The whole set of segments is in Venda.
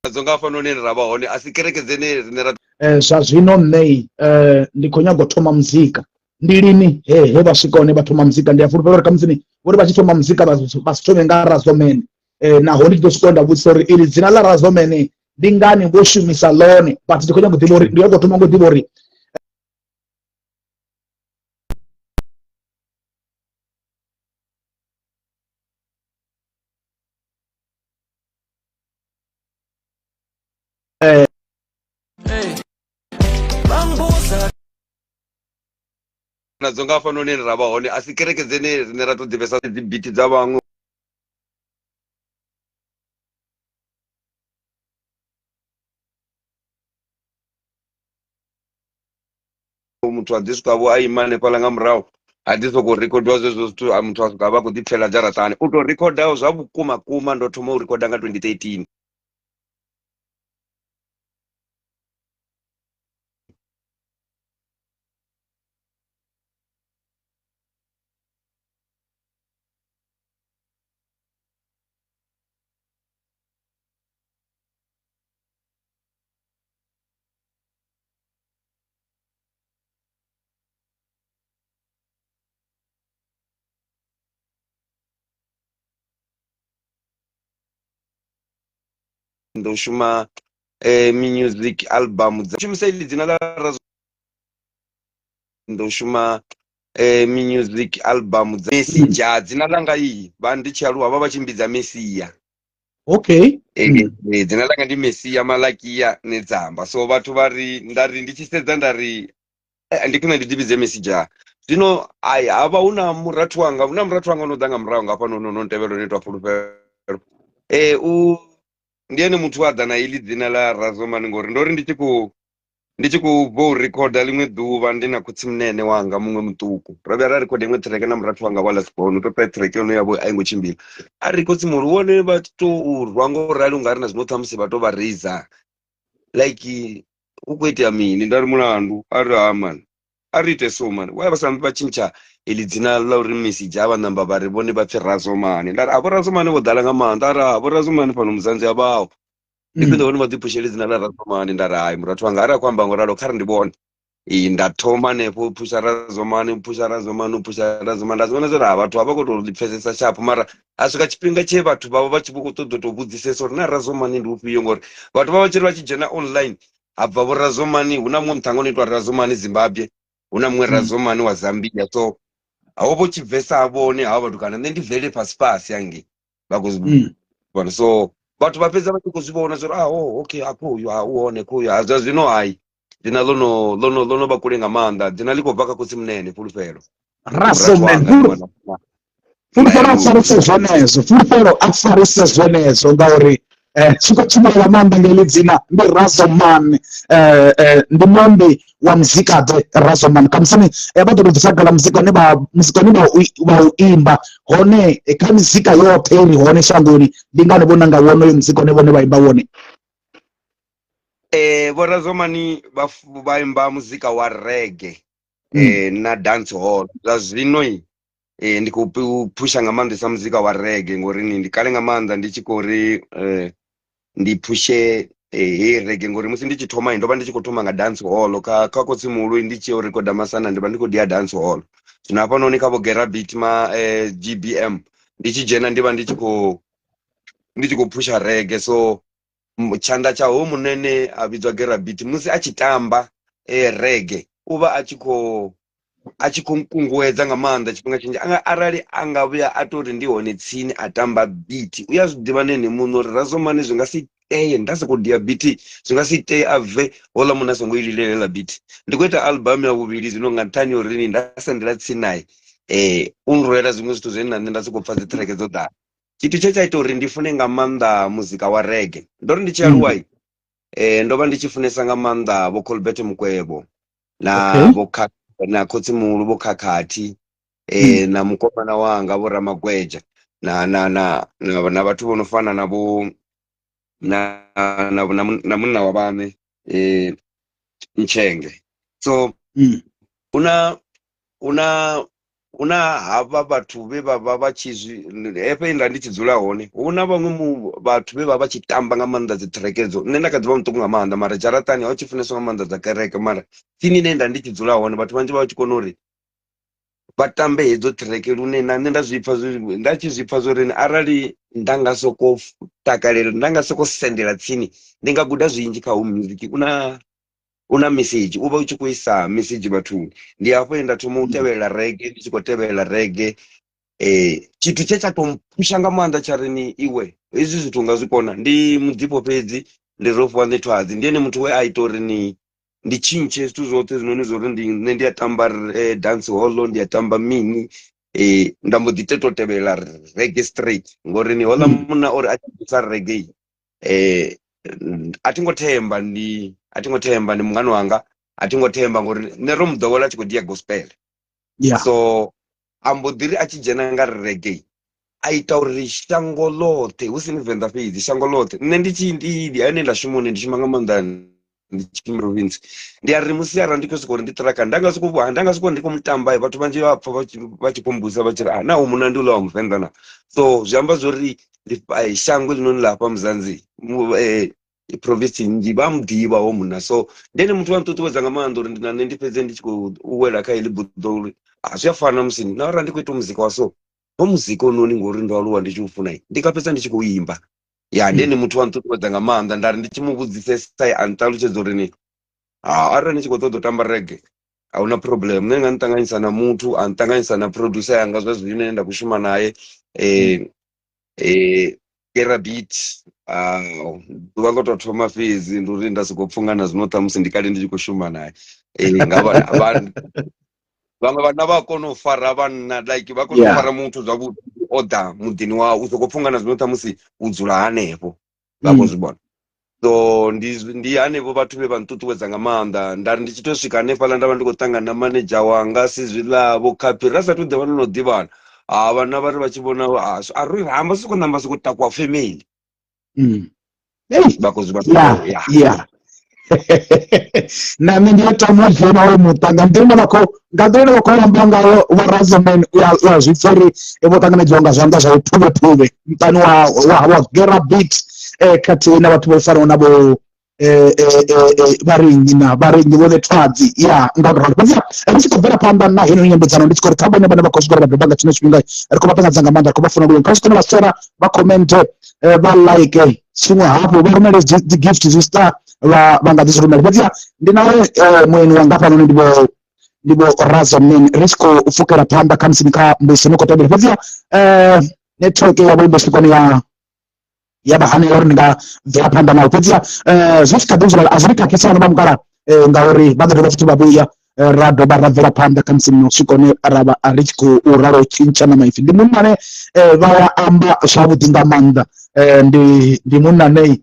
Nadzo nga hafhanoni ra vha hone a si kereke dzene rine ra Zwa zwino nṋe ndi khou nyaga u thoma muzika. Ndi lini he vha swika hone vha thoma muzika? Ndi a fulufhela uri khamusi vhori vha tshi thoma muzika vha si thome nga Razomene. Naho ndi tshi ḓo swika nda vhudzisa uri ili dzina ḽa Razomene ndi ngani vho shumisa ḽone, but ndi khou nyaga u ḓivha uri ndi nyaga u thoma ngo ḓivha uri Nadzo nga hafhanoni ra vha hone a si kereke dzene rine ra to ḓivhesa dzi beat dza vhaṅwe. Muthu a ḓi swika vho a ima hanefhaḽa nga murahu a ḓi sokou rekhodiwa zwezwo zwithu, a muthu a swika vha khou ḓi pfela dzharaṱani. U tou rikhoda zwa vhukuma kuma ndo thoma u rikhoda nga 2013. Ndo shuma music album dza shumisa iḽi dzina ḽa ndo shuma music album dza Messi ja dzina ḽanga iyi vha ndi tshi aluwa vha vha tshi mbidza Messia. Okay. Dzina ḽanga ndi Messia Malakia Nedzamba, so vhathu vha ri nda ri ndi tshi sedza nda ri ndi khwine ndi ḓivhidze Messi ja. Zwino ai havha hu na murathu wanga, hu na murathu wanga no ḓa nga murahu nga hafha no no ntevhela no itwa Fulufhelo. U ndi ene muthu a ḓa na iḽi dzina ḽa Razomani ngori ndo ri ndi tshi khou bva u rikhoda ḽiṅwe ḓuvha ndi na khotsimunene wanga muṅwe muṱuku, ro vhuya ra rikhoda iṅwe ṱhireke na murathu wanga wa last born, to pfa ṱhireke yone yavho a i ngo tshimbila. A ri khotsimuhulu vhone vha to rwa ngo rali ungari na zwino ṱhamusi vha to vha raiser like hu khou itea mini, nda ri mulandu, a ri ha mani a ri ite so mani, why vha sa ambi vha tshintsha iḽi dzina ḽa uri Messi ja vha namba vha ri vhone vha pfi Razomani. Nda ri a vho Razomani vho ḓala nga maanḓa, a ri a vho Razomani fhano Muzanzi a vhaho, ndi khwine vhone vha ḓi phushele dzina ḽa Razomani. Nda ri hai murathu wanga arali a khou amba ngo ralo kha ri ndi vhone. Ee, nda thoma hanefho u phusha Razomani, u phusha Razomani, u phusha Razomani, nda zwi vhona zwori ha vhathu a vha khou tou ḽi pfhesesa sharp, mara ha swika tshifhinga tshe vhathu vha vha vha tshi vho khou ṱoḓa u tou vhudzisesa uri na Razomani ndi ufhio, ngori vhathu vha vha tshi ri vha tshi dzhena online ha bva vho Razomani, hu na muṅwe muṱhannga o no itwa Razomani Zimbabwe, hu na muṅwe Razomani wa Zambia, so ho vho tshi bvesa vhone havha vhathu kana nṋe ndi bvele fhasi fhasi hangei vha khou zwi vhona, so vhathu vha fhedza vha tshi khou zwi vhona zwori ah oh okay a khoyu ha u hone khoyu ha zwa zwino hai dzina ḽo no ḽo no ḽo no vha kule nga maanḓa, dzina ḽi khou bva kha khotsimunene Fulufhelo. Razomani Fulufhelo a farise zwenezwo, Fulufhelo a farise zwenezwo ngauri zwi khou tshimbila nga maanḓa nga heḽi dzina ndi Razomani. Ndi muambi wa muzika ḓe Razomani, khamusini vha ḓo tou bvisa gala muzika une vha muzika une vha u imba hone kha mizika yoṱhe i re hone shangoni ndi ngani vho nanga wonoyo muzika une vhone vha imba wone? Vho Razomani vha imba muzika wa reggae na dance hall. Zwa zwino ndi khou phusha nga maanḓesa muzika wa reggae ngori ndi kale nga maanḓa ndi tshi khou ri ndi phushe heyi reggae, ngori musi ndi tshi thoma ndo vha ndi tshi khou thoma nga dance hall kha kha khotsimuhulu ndi tshi ya u rikhoda masana ndi vha ndi khou dia dance hall. Zwino hafhanoni kha vho Gerabit ma GBM ndi tshi dzhena ndi vha ndi tshi khou phusha reggae, so tshanḓa tsha ho munene a vhidzwa Gerabit musi a tshi tamba reggae u vha a tshi khou nkunguwedza nga maanḓa tshifhinga tshinzhi. Anga arali a nga vhuya a tori ndi hone tsini a tamba beat, u ya zwi ḓivha na ene muṋe uri Razomani zwi nga si itee nda sokou dia beat, zwi nga si itee a bve houḽa munna a songo i lilela heiḽa beat. Ndi khou ita album ya vhuvhili zwino nga nṱhani ha uri nda sendela tsini nae u nrwela zwiṅwe zwithu zwine na nṋe nda sokou pfha dzi track dzo ḓala. Tshithu tshe tsha ita uri ndi fune nga maanḓa muzika wa reggae ndo ri ndi tshi aluwa ndo vha ndi tshi funesa nga maanḓa vho Colbert Mukwevho na vho na khotsimuhulu vho Khakhathi na mukomana wanga vho Ramagweja na na na na vhathu vho no fana na vho na na na munna wa vhaṋe Ntshenge. So huna huna Hu na havha vhathu vhe vha vha vha tshi zwi hefha he nda ndi tshi dzula hone hu na vhaṅwe vhathu vhe vha vha tshi tamba nga maanḓa dzi track edzo. Nṋe nda kha ḓivha muṱuku nga maanḓa mara dzharaṱani ho tshi funeswa nga maanḓa dza kereke mara tsini ine nda ndi tshi dzula hone vhathu vhanzhi vha vha tshi kona uri vha tambe hedzo track lune na nṋe nda zwi pfa nda tshi zwi pfa zwori arali nda nga soko takalela nda nga soko sendela tsini ndi nga guda zwinzhi kha home music una u na mesedzhi u vha u tshi khou isa mesedzhi vhathuni. Ndi hafho he nda thoma u tevhelela reggae ndi tshi khou tevhelela reggae tshithu tshe tsha tou mphusha nga maanḓa tsha ri ni iwe hezwi zwithu nga zwi kona ndi mudzifho fhedzi ndi Rofhiwa Ṋethwadzi. Ndi ene muthu we a ita uri ni ndi tshintshe zwithu zwoṱhe zwinoni zwo uri ndi nṋe ndi a tamba dance hall ndi a tamba mini nda mbo ḓi to tevhelela reggae straight ngori ni hoḽa munna ori a tshi bvisa reggae a thi ngo themba ndi a thi ngo themba ndi mungani wanga a thi ngo themba ngori nṋe ro mu ḓowela a tshi khou dia gospel yeah. So a mbo ḓi ri a tshi dzhena nga reggae a ita uri shango ḽoṱhe hu si ni Venḓa fhedzi shango ḽoṱhe nṋe ndi tshi ndi ndi ane nda shuma hone ndi shuma nga maanḓa ndi tshi province ndi a ri musi arali ndi khou sokou uri ndi ṱiraka nda nga sokou nda nga sokou ndi khou mutamba vhathu vhanzhi vha pfa vha tshi khou mbudzisa vha tshi ri a na munna ndi uḽa wa muvenḓa na. So zwi amba zwori shango ḽinoni ḽa hafha Mzansi province nnzhi vha muḓivha ho munna. So ndi ene muthu wa nṱuṱuwedza nga maanḓa uri ndi na nṋe ndi fhedze ndi tshi khou wela kha heḽi buḓo uri a zwi a fana musi na arali ndi khou ita muzika wa so ho muzika ononi ngori ndo aluwa ndi tshi u funa ndi nga fhedza ndi tshi khou imba. Ya ndi ene muthu wa nṱuṱuwedza nga maanḓa nda ri ndi tshi mu vhudzisesa a nṱalutshedza uri ni ha arali ni tshi khou ṱoḓa u tamba reggae a huna problem nṋe ndi nga ni ṱanganyisa na muthu a nṱanganyisa na producer yanga zwa zwino ine nda khou shuma naye Kerabit ḓuvha ḽo tou thoma fhedzi ndi uri nda sokou pfha na zwino ṱhamusi ndi kale ndi tshi khou shuma naye nga vhaṅwe vhanna vha a kona u fara vhanna like vha kona u fara muthu zwavhuḓi o ḓa muḓini wau u sokou pfha na zwino ṱhamusi u dzula hanefho vha khou zwi vhona. So ndi ndi hanevho vhathu vhe vha nṱuṱuwedza nga maanḓa nda ri ndi tshi to swika hanefhaḽa nda vha ndi khou ṱangana na manedzha wanga si zwiḽa vho khaphi ra sathu ḓivhana no ḓivhana ha vhanna vha ri vha tshi vhona a ri amba soko namba soko takuwa family vha khou zwi vhona. Yeah. Na nṋe ndi a tama u dzhena hoyo muṱa nga nḓila ine vha khou nga nḓila ine vha khou amba ngayo vho Razoman u ya zwi pfa uri vho ṱanganedziwa nga zwanḓa zwa vhuphuvhephuvhe muṱani wa wa wa Gerabit khathihi na vhathu vho fanaho na vho vha ri nnyi na vha ri nnyi vho Ṋethwadzi ya nga u ralo. Fhedziha ri tshi khou bvela phanḓa na heinoni nyambedzano ndi tshi khou ri kha vhone vhane vha khou swika uri vha doba nga tshino tshifhinga ri khou vha ṱanganedza nga maanḓa ri khou vha funa luṅwe kha zwi kone vha shera vha khomenthe vha like tshiṅwe hafhu vha rumele dzi gift dzi star vha vha nga ḓi zwi rumela. Fhedziha ndi na mueni wanga hafhanoni ndi vho Razoman ri tshi khou pfukela phanḓa khamusi kha mbudziso no khou tevhela. Fhedziha network yavho i mbo swika hune ya ya vha hanela uri ndi nga bvela phanḓa naho. Fhedziha zwi tshi kha ḓi zwala a zwi ri khakhisi vhana vha mukala ngauri vha ḓo dovha futhi vha vhuya ra dovha ra bvela phanḓa khamusi no swika hune ra vha ri tshi khou ralo tshintsha na maipfi. Ndi munna ane vha ya amba zwavhuḓi nga maanḓa ndi ndi munna ane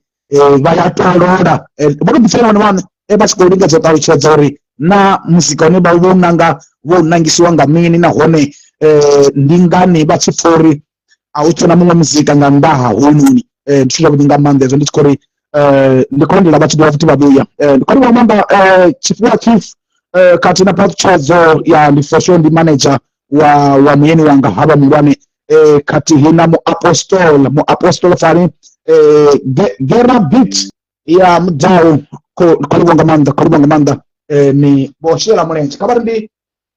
vha ya tolola vho to ḓipfela vhone vhaṋe vha tshi khou lingedza u ṱalutshedza uri na muzika une vha vho nanga vho nangisiwa nga mini nahone ndi ngani vha tshi pfha uri a hu tshena muṅwe muzika nga nnḓa ha hoyunoni. Ndi zwithu zwavhuḓi nga maanḓa hezwo ndi tshi khou ri ndi khou lindela vha tshi dovha futhi vha vhuya. Ndi khou livhuwa nga maanḓa tshifhiwa chief khathihi na phaṱhutshedzo ya ndi for sure ndi manager wa wa muyeni wanga havha muhulwane khathihi na muapostola muapostola fani Gerabit ya mudau khou livhuwa nga maanḓa khou livhuwa nga maanḓa ni vho shela mulenzhe kha vha ri ndi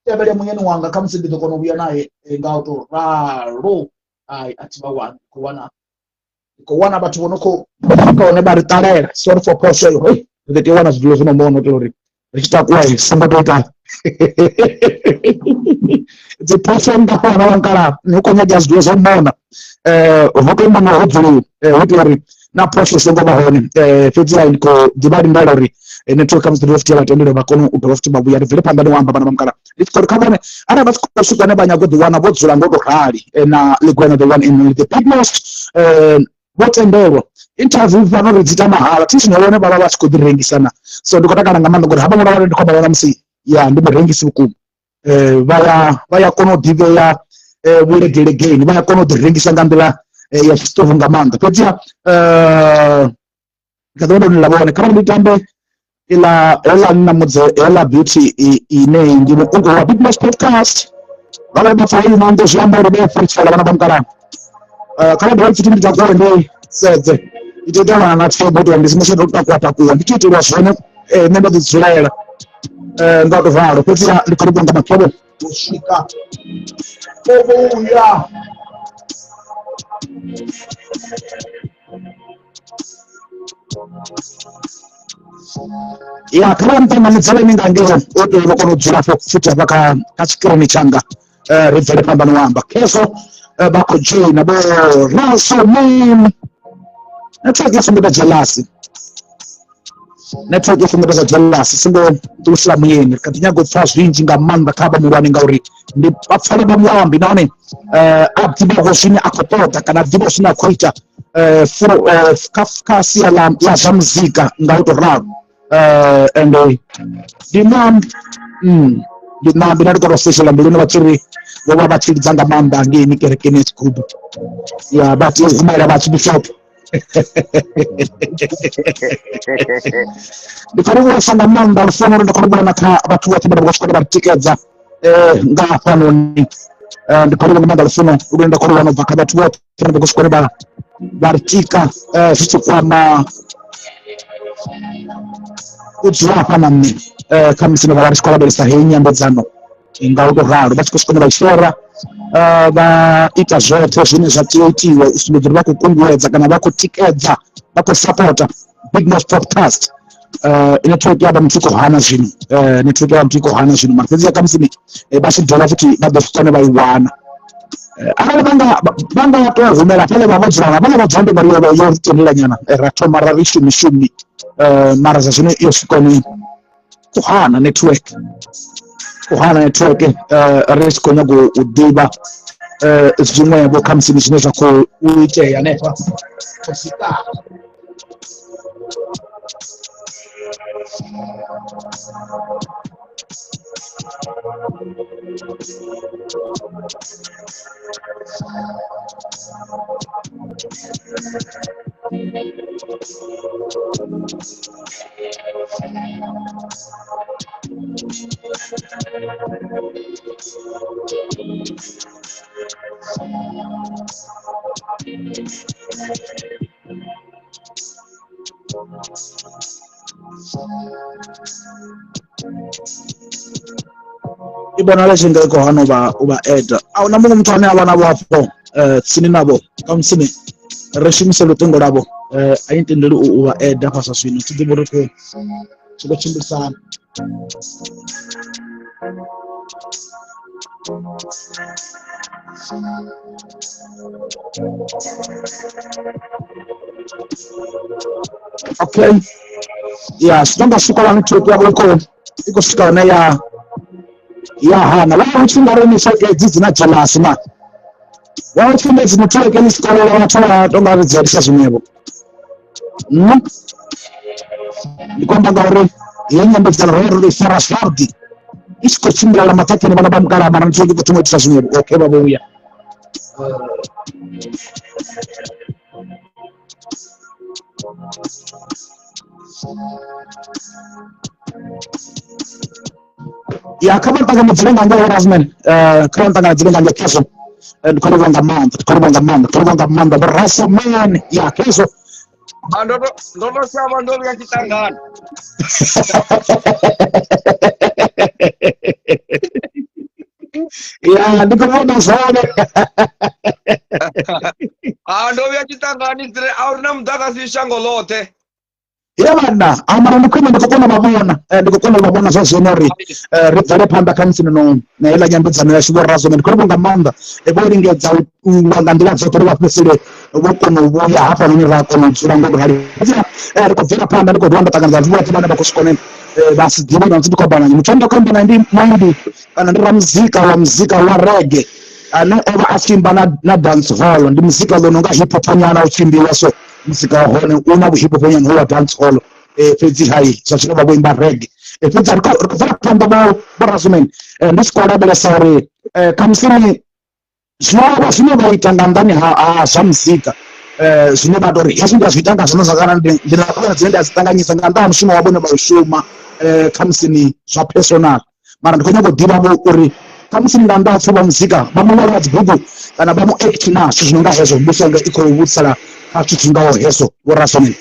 tevhele muyeni wanga khamusi ndi ḓo kona u vhuya naye nga u tou ralo. Ai a thi vha wani khou wana khou wana vhathu vho no khou swika hone vha ri ṱalela sorry for phosho eyo hei ri ḓo tea u wana zwidulo zwi no mona u itela uri ri tshi takuwa i songo tou ita dzi phosho nngafhana wa nkala hu khou nyagea zwidulo zwo mona ho tou mona ho dzuliwa hu itela uri na phosho i songo vha hone. Fhedziha ndi khou ḓi vha lindela uri network khamusi dovha futhi ya vha tendela vha kone u dovha futhi vha vhuya ri bvele phanḓa na u amba vhana vha mukala. Ndi tshi khou ri kha vhone arali vha tshi khou swika hune vha nyaga u ḓi wana vho dzula ngo tou rali na ḽigwena the one and only the big most vho tendelwa interview fhano ri dzi ita mahala thi zwino vhone vha vha vha tshi khou ḓi rengisana. So ndi khou takala nga maanḓa ngori havha ṅwana vhane ndi khou amba vhona musi ya ndi murengisi vhukuma vha ya kona u ḓivhea vhulegelegeni vha ya kona u ḓi rengisa nga nḓila ya tshiṱuhu nga maanḓa. Fhedziha kha ḓo ndo ḽa vhone kha ndi tambe iḽa heiḽa nna mudze heiḽa beauty ine ndi muungo wa Big Boss Podcast. Vha vha pfa heyi ndo zwi amba uri vha furutshela vhana vha mukalaha. Kha vha dovha tshimbidza gore ndi sedze i tea u ṱangana na tshobo uri ndi songo tsha takuwa takuwa ndi tea u itelwa zwone nṋe ndo ḓi dzulela nga u to ralo fhedzi ndi khou livhuwa nga makhevho u swika u vhuya. Ya kha vha nṱanganedzele ni nga ngeo u tea vha kone u dzula afho futhi hafha kha tshikirini tshanga ri bvele phanḓa no amba khezwo vha khou dzhoina vho Rasoman network ya sumbedza jealousy network ya sumbedza jealousy songo ṱuwisela muyeni ri kha ḓi nyaga u pfa zwinzhi nga maanḓa kha vha muhulwane ngauri ndi vha pfale vha muambi nahone a ḓivhaho zwine a khou ṱoḓa kana a ḓivhaho zwine a khou ita kha sia ḽa zwa muzika nga u tou ralo ende ndi muambi ndi muambi na ndi kona u seshela mbiluni vha tshi ri vho vha vha tshi lidza nga maanḓa hangeini kerekeni ya tshigubu ya vha tea u humela vha tshibishopo ndi khou livhuwesa nga maanḓa lufuno uri ndi khou livhuwa na kha vhathu vhoṱhe vhane vha khou swika vha ri tikedza nga hafhanoni. Ndi khou livhuwa nga maanḓa lufuno lune nda khou lu wana ubva kha vhathu vhoṱhe vhane vha khou swika vha ri tika zwi tshi kwama u dzula hafha na nṋe kha musi vha vha ri tshi khou lavhelesa heyi nyambedzano nga u tou ralo vha tshi khou swika vha i shera vha ita zwoṱhe zwine zwa tea u itiwa u sumbedza uri vha khou kunguwedza kana vha khou tikedza vha khou sapota Big Nose Podcast. Network ya vha muthu i khou hana zwino, network ya vha muthu i khou hana zwino mara fhedzi khamusi vha tshi dovha futhi vha ḓo kone vha i wana. Arali vha nga tou humela hafhaḽa vha vho dzula hafhaḽa vha dzula ndi ngori yo ri tendela nyana ra thoma ra ri shumi shumi mara zwa zwino yo swika hone u hana network u hana network ri tshi khou nyaga u ḓivha zwiṅwevho khamusi zwine zwa khou itea hanefha. I vhonala tshi nga i khou hana u vha eda a huna muṅwe muthu ane a vha navho hafho tsini navho khamusi ri shumise luṱingo lwavho a i tendeli u vha eda hafha zwa zwino thi ḓivhi uri khou zwi khou tshimbilisa hani. Okay, ya zwi tonga swika wana network yavho i khou swika hune ya hana vha hu tshi nga ri network hedzi dzi na jealousy na vha hu tshi nga network ni swikelela vhathu vha tonga ri dzi alisa zwiṅwevho. Ndi khou amba ngauri heyi nyambedzano ro ri fara zwavhuḓi i tshi khou tshimbila ḽa maṱhakheni vhana vha mukalaha mara network i khou thoma u itisa zwiṅwevho. Okay, vha vho vhuya. Ya kha vha ṱanganedzele nga ngoho Rasman, kha vha ṱanganedzele nga ngoho khezwo. Ndi khou livhuwa nga maanḓa, ndi khou livhuwa nga maanḓa, khou livhuwa nga maanḓa vho Rasman. Ya khezwo. Ah, ndo to shavha ndo vhuya tshiṱangani. Ya ndi khou vhona zwone. Ah, ndo vhuya tshiṱangani tsire a uri na muḓagasi shango ḽoṱhe. Ye vhanna, a mara ndi khwine ndi khou kona u vha vhona, ndi khou kona u vha vhona zwa zwino uri ri bvele phanḓa kha musi no na heiḽa nyambedzano yashu vho Razome. Ndi khou livhuwa nga maanḓa vho lingedza u lwa nga nḓila dzoṱhe uri vha fhedzisele vho kona u vhuya hafhanoni ra kona u dzula ngo rali. Fhedzi ri khou bvela phanḓa, ndi khou dovha nda ṱanganedza vhathu vhoṱhe vhane vha khou swika hone vha si ḓivhe na musi ndi khou amba na muthu ane nda khou amba nae ndi muimbi kana ndi ramuzika wa muzika wa reggae ane o vha a tshi imba na dance hall. Ndi muzika lo no nga hip hop nyana u tshi imbiwa so muzika wa hone u na vhuhip hop nyana ho wa dance hall fhedzi hai zwa zwino vha vho imba reggae. Fhedzi ri khou bvela phanḓa vho Razman, ndi tshi khou lavhelesa uri khamusi zwiṅwe zwine vha ita nga nnḓani ha zwa muzika zwine vha tori hezwi ndi a zwi ita nga zwono zwa kana ndi na khonani dzine ndi a dzi ṱanganyisa nga nnḓa ha mushumo wavho une vha u shuma khamusi ni zwa personal, mara ndi khou nyanga u ḓivha vho uri Khamusi nga nnḓa ha pfhi vha muzika, vha muṅwali wa dzibugu kana vha mu act na zwithu zwi no nga hezwo. Mbudziso yanga i khou vhudzisela kha zwithu zwi ngaho hezwo, Vho Razorman.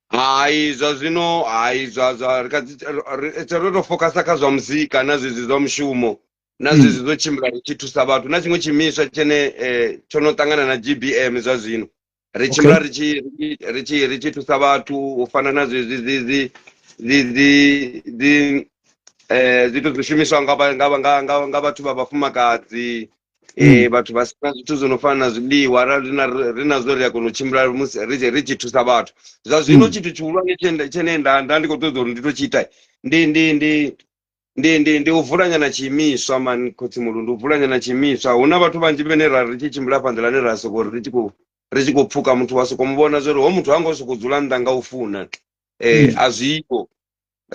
Hai, zwa zwino hai, zwa zwa ri kha ḓi ro to focusa kha zwa muzika na zwezwi zwa mushumo na zwezwi zwo tshimbila ri tshi thusa vhathu na tshiṅwe tshiimiswa tshene tsho no ṱangana na GBM zwa zwino ri tshimbila ri tshi ri tshi ri tshi thusa vhathu u fana na zwezwi dzi dzi dzi dzi dzi zwithu zwi shumiswa nga nga nga nga vhathu vha vhafumakadzi, vhathu vha sina zwithu zwo no fana na zwiḽiwa, arali ri na ri nazwo ri a kona u tshimbila musi ri tshi thusa vhathu. Zwa zwino tshithu tshihulwane tshene nda nda ndi khou ṱoḓa uri ndi to tshi ita ndi ndi ndi ndi ndi ndi u vulanyana tshiimiswa mani khotsimulu, ndi u vulanyana tshiimiswa. Hu na vhathu vhanzhi vhane ra ri tshi tshimbila hafha nḓilani ra soko ri tshi khou ri tshi khou pfuka muthu wa soko muvhona zwori ho muthu ha ngo sokou dzula nnḓa nga u funa, a zwiho.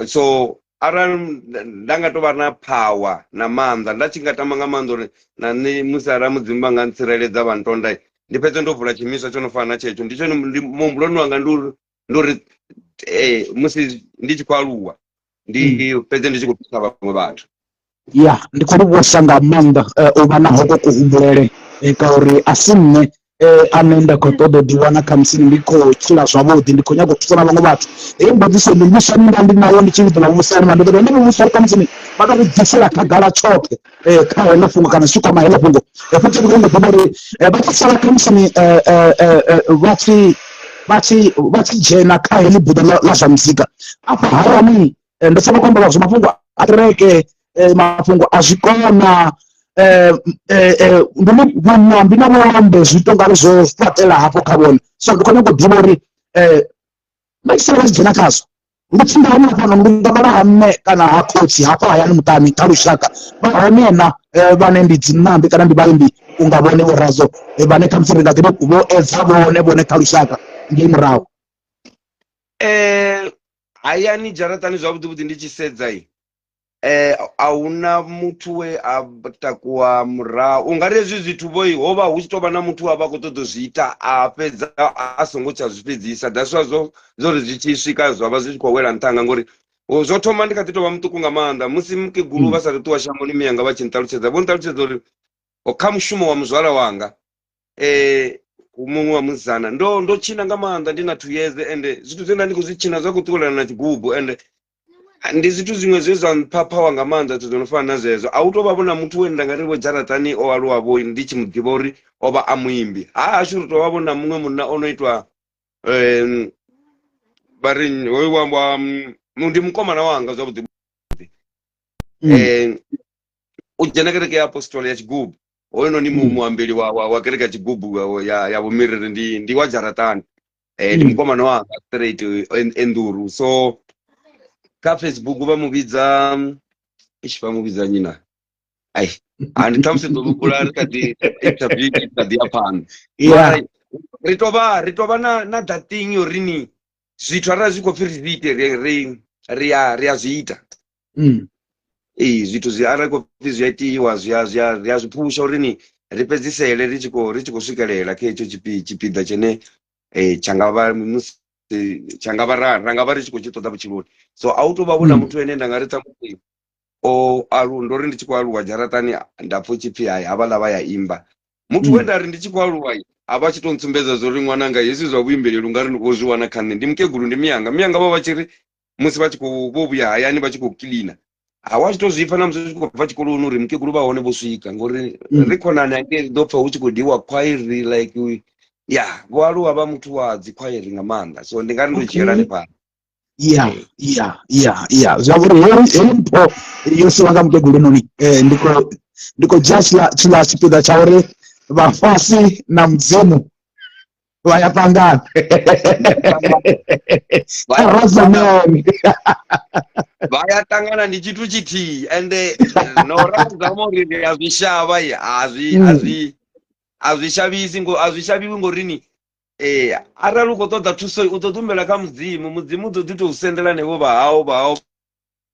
So arali nda nga tovha na power na maanḓa, nda tshi nga tama nga maanḓa uri na nṋe musi arali Mudzimu vha nga ntsireledza vha ntonda, ndi fhedze ndo vula tshiimiswa tsho no fana na tshetsho. Ndi tshone muhumbuloni wanga ndi uri ndi uri musi ndi tshi khou aluwa ndi fhedze ndi tshi khou thusa vhaṅwe vhathu. Ya, ndi khou livhuwesa nga maanḓa u vha na hoko kuhumbulele, ngauri a si nṋe ane nda khou ṱoḓa u ḓiwana khamusi ndi khou tshila zwavhuḓi, ndi khou nyaga u thusa na vhaṅwe vhathu. Heyi mbudziso ndi mbudziso ine nda ndi nayo ndi tshi ḓo vhusa, ndi ḓo ndi vhudzisa uri khamusi vha tou bvisela khagala tshoṱhe kha heḽo fhungo kana zwi tshi kwama heḽo fhungo. Fhedzi ndi khou nyanga u ḓivha uri vha tshi sala khamusi vha tshi vha tshi vha tshi dzhena kha heḽi buḓo ḽa zwa muzika afha hayani, ndo sala khou amba zwa mafhungo a kereke, mafhungo a zwikona, ndi vhuṋambi na vhulambe zwi to ngari zwo fhaṱela hafho kha vhone. So ndi khou nyanga u ḓivha uri vha tshi sala vha tshi dzhena khazwo lutsinga hone hafhano lungavha lwa ha mme kana ha khotsi hafha hayani muṱani kha lushaka, vha hone na vhane ndi dziṋambi kana ndi vhaimbi unga vhone Vho Razo, vhane khamusi ri nga ḓi vho edza vhone vhone kha lushaka ngei murahu? Hayani dzharaṱani zwavhuḓi vhuḓi ndi tshi sedza a huna muthu we a takuwa murahu. U nga ri hezwi zwithu vho ho vha hu tshi tou vha na muthu we a vha khou ṱoḓa u zwi ita a fhedza a songo tsha zwi fhedzisa. That's why zwo zwo ri zwi tshi swika zwa vha zwi tshi khou wela nṱha hanga, ngori zwo thoma ndi kha ḓi tou vha muṱuku nga maanḓa musi mukegulu vha sa ṱuwa shangoni miyanga vha tshi nṱalutshedza, vho nṱalutshedza uri kha mushumo wa muzwala wanga muṅwe wa musidzana ndo ndo tshina nga maanḓa ndi na 2 years, ende zwithu zwe nda ndi khou zwi tshina zwa khou ṱuwelana na tshigubu, ende ndi zwithu zwiṅwe zwe zwa mpha power nga maanḓa, zwithu zwo no fana na zwezwo. A hu tou vha vho na muthu we nda nga ri vho dzharaṱani o aluwa vho ndi tshi mu ḓivha uri o vha a muimbi. Ha hashu ri tou vha vho na muṅwe munna o no itwa vha ri hoyu wa ndi mukomana wanga zwavhuḓi, u dzhena kereke ya apostoli ya tshigubu, hoyu noni muambeli wa wa kereke ya tshigubu ya ya vhumiriri ndi ndi wa dzharaṱani, ndi mukomana wanga straight enduru. So kha Facebook vha mu vhidza ishi, vha mu vhidza nyina ai andi ṱhamusi ḓo vhukula ri kha ḓi interview i kha ḓi ya phanḓa. Ri tou vha ri tou vha na na that thing uri ni zwithu arali zwi khou pfhi ri zwi ite ri ri ri a ri a zwi ita. Ee, zwithu zwi arali khou pfhi zwi a itiwa zwi a zwi a ri a zwi phusha uri ni ri fhedzisele ri tshi khou ri tshi khou swikelela kha hetsho tshipiḓa tshine tsha nga vha musi tsha nga vha ra ra nga vha ri tshi khou tshi ṱoḓa vhutshiloni. So a hu tou vha vhona muthu ene nda nga ri ṱhamusi o alu ndo ri ndi tshi khou aluwa dzharaṱani nda pfha tshipfi hai havhaḽa vha ya imba. Muthu we nda ri ndi tshi khou aluwa a vha tshi to ntsumbedza zwa uri ṅwananga hezwi zwa vhuimbeleli ungari ndi khou zwi wana kha nṋe ndi mukegulu ndi miyanga. Miyanga vha vha tshi ri musi vha tshi khou vho vhuya hayani vha tshi khou kiḽina, a wa tshi to zwi pfa na musi u tshi khou bva tshikoloni uri mukegulu vha hone vho swika, ngori ri khonani hangei ri ḓo pfha hu tshi khou diwa khwairi like ya vho aluwa vha muthu wa dzi khwairi nga maanḓa, so ndi nga ri ndo dzhiela hanefhaḽa. Ya ya ya ya, zwa uri heyi mpho yo siwa nga mukegulu noni, ndi khou ndi khou dzhia tshiḽa tshiḽa tshipiḓa tsha uri vhafhasi na Mudzimu vha ya ṱangana. Vha ya ṱangana, ndi tshithu tshithihi, ende no ra zama uri ri a zwi shavha a zwi a zwi a zwi shavhisi ngo a zwi shavhiwi ngori ni arali u khou ṱoḓa thuso u ḓo humbela kha Mudzimu, Mudzimu u ḓo ḓi tou sendela henevho vha hau vha hau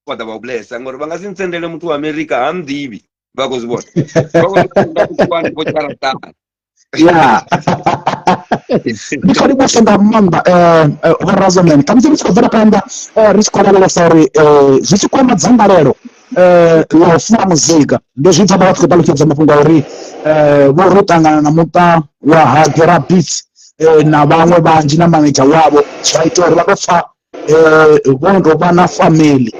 vha ḓa vha u blessa, ngori vha nga si ntsendele muthu wa Amerika ha nḓivhi, vha khou zwi vhona, vha khou senda muthu wa hanefho dzharaṱani. Ya, ndi khou livhuwesa nga maanḓa Vho Razorman. Khamusi ri tshi khou bvela phanḓa ri tshi khou lavhelesa uri zwi tshi kwama dzangalelo Ḽa u funa muzika. Ndo zwi pfa vha tshi khou ṱalutshedza mafhungo a uri vho ro ṱangana na muṱa wa ha Gera Beats na vhaṅwe vhanzhi na manager wavho, zwa ita uri vha tou pfa vho no tou vha na family.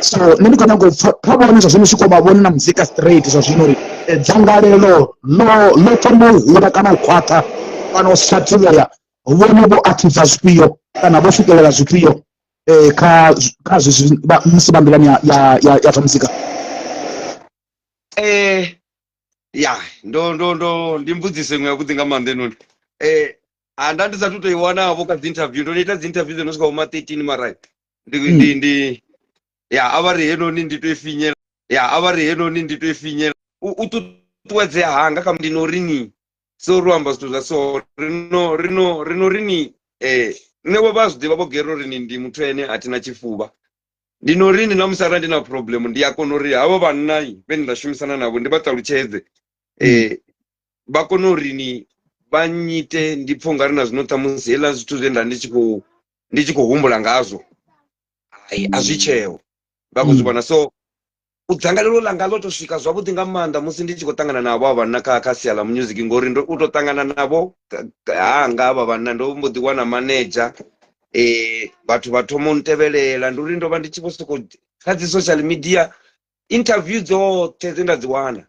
So nṋe ndi khou nyanga u pfa kha vhone zwa zwino swika vha vhone na muzika straight zwa zwino uri dzangalelo ḽo ḽo thoma u hula kana u khwaṱha kana u sa thivhela vhone vho achieve zwifhio kana vho swikelela zwifhio kha kha zwezwi musi vha nḓilani ya zwa muzika. Ya, ndo ndo ndo ndi mbudziso iṅwe yavhuḓi nga maanḓa enoni. A nda ndi sathu to i wana vho kha dzi interview, ndo no ita dzi interview dzo no swika vho ma 13, mara ndi ndi ndi ya a vha ri henoni ndi to i finyela, ya a vha ri henoni ndi to i finyela. U ṱuṱuwedzea hanga kha ndi no ri ni so ri amba zwithu zwa so rino rino rino ri ni nṋe vho vha zwi ḓivha vho Gero uri ni ndi muthu ene a thina tshifuba. Ndi no ri ni na musi arali ndi na problem ndi a kona uri havho vhanna vhe nda shumisana navho ndi vha ṱalutshedze, vha kone uri ni vha nyite ndi pfha ungari na zwino ṱhamusi hezwiḽa zwithu zwe nda ndi tshi khou humbula ngazwo ai a zwi tsheo vha khou zwi vhona. So u dzangalelo ḽanga ḽo to swika zwavhuḓi nga maanḓa musi ndi tshi khou ṱangana navho avha vhanna kha sia ḽa music, ngori ndo u to ṱangana navho hanga avha vhanna ndo mbo ḓi wana manager, vhathu vha thoma u ntevhelela. Ndi uri ndo vha ndi tshi vho sokou kha dzi social media interview dzoṱhe dze nda dzi wana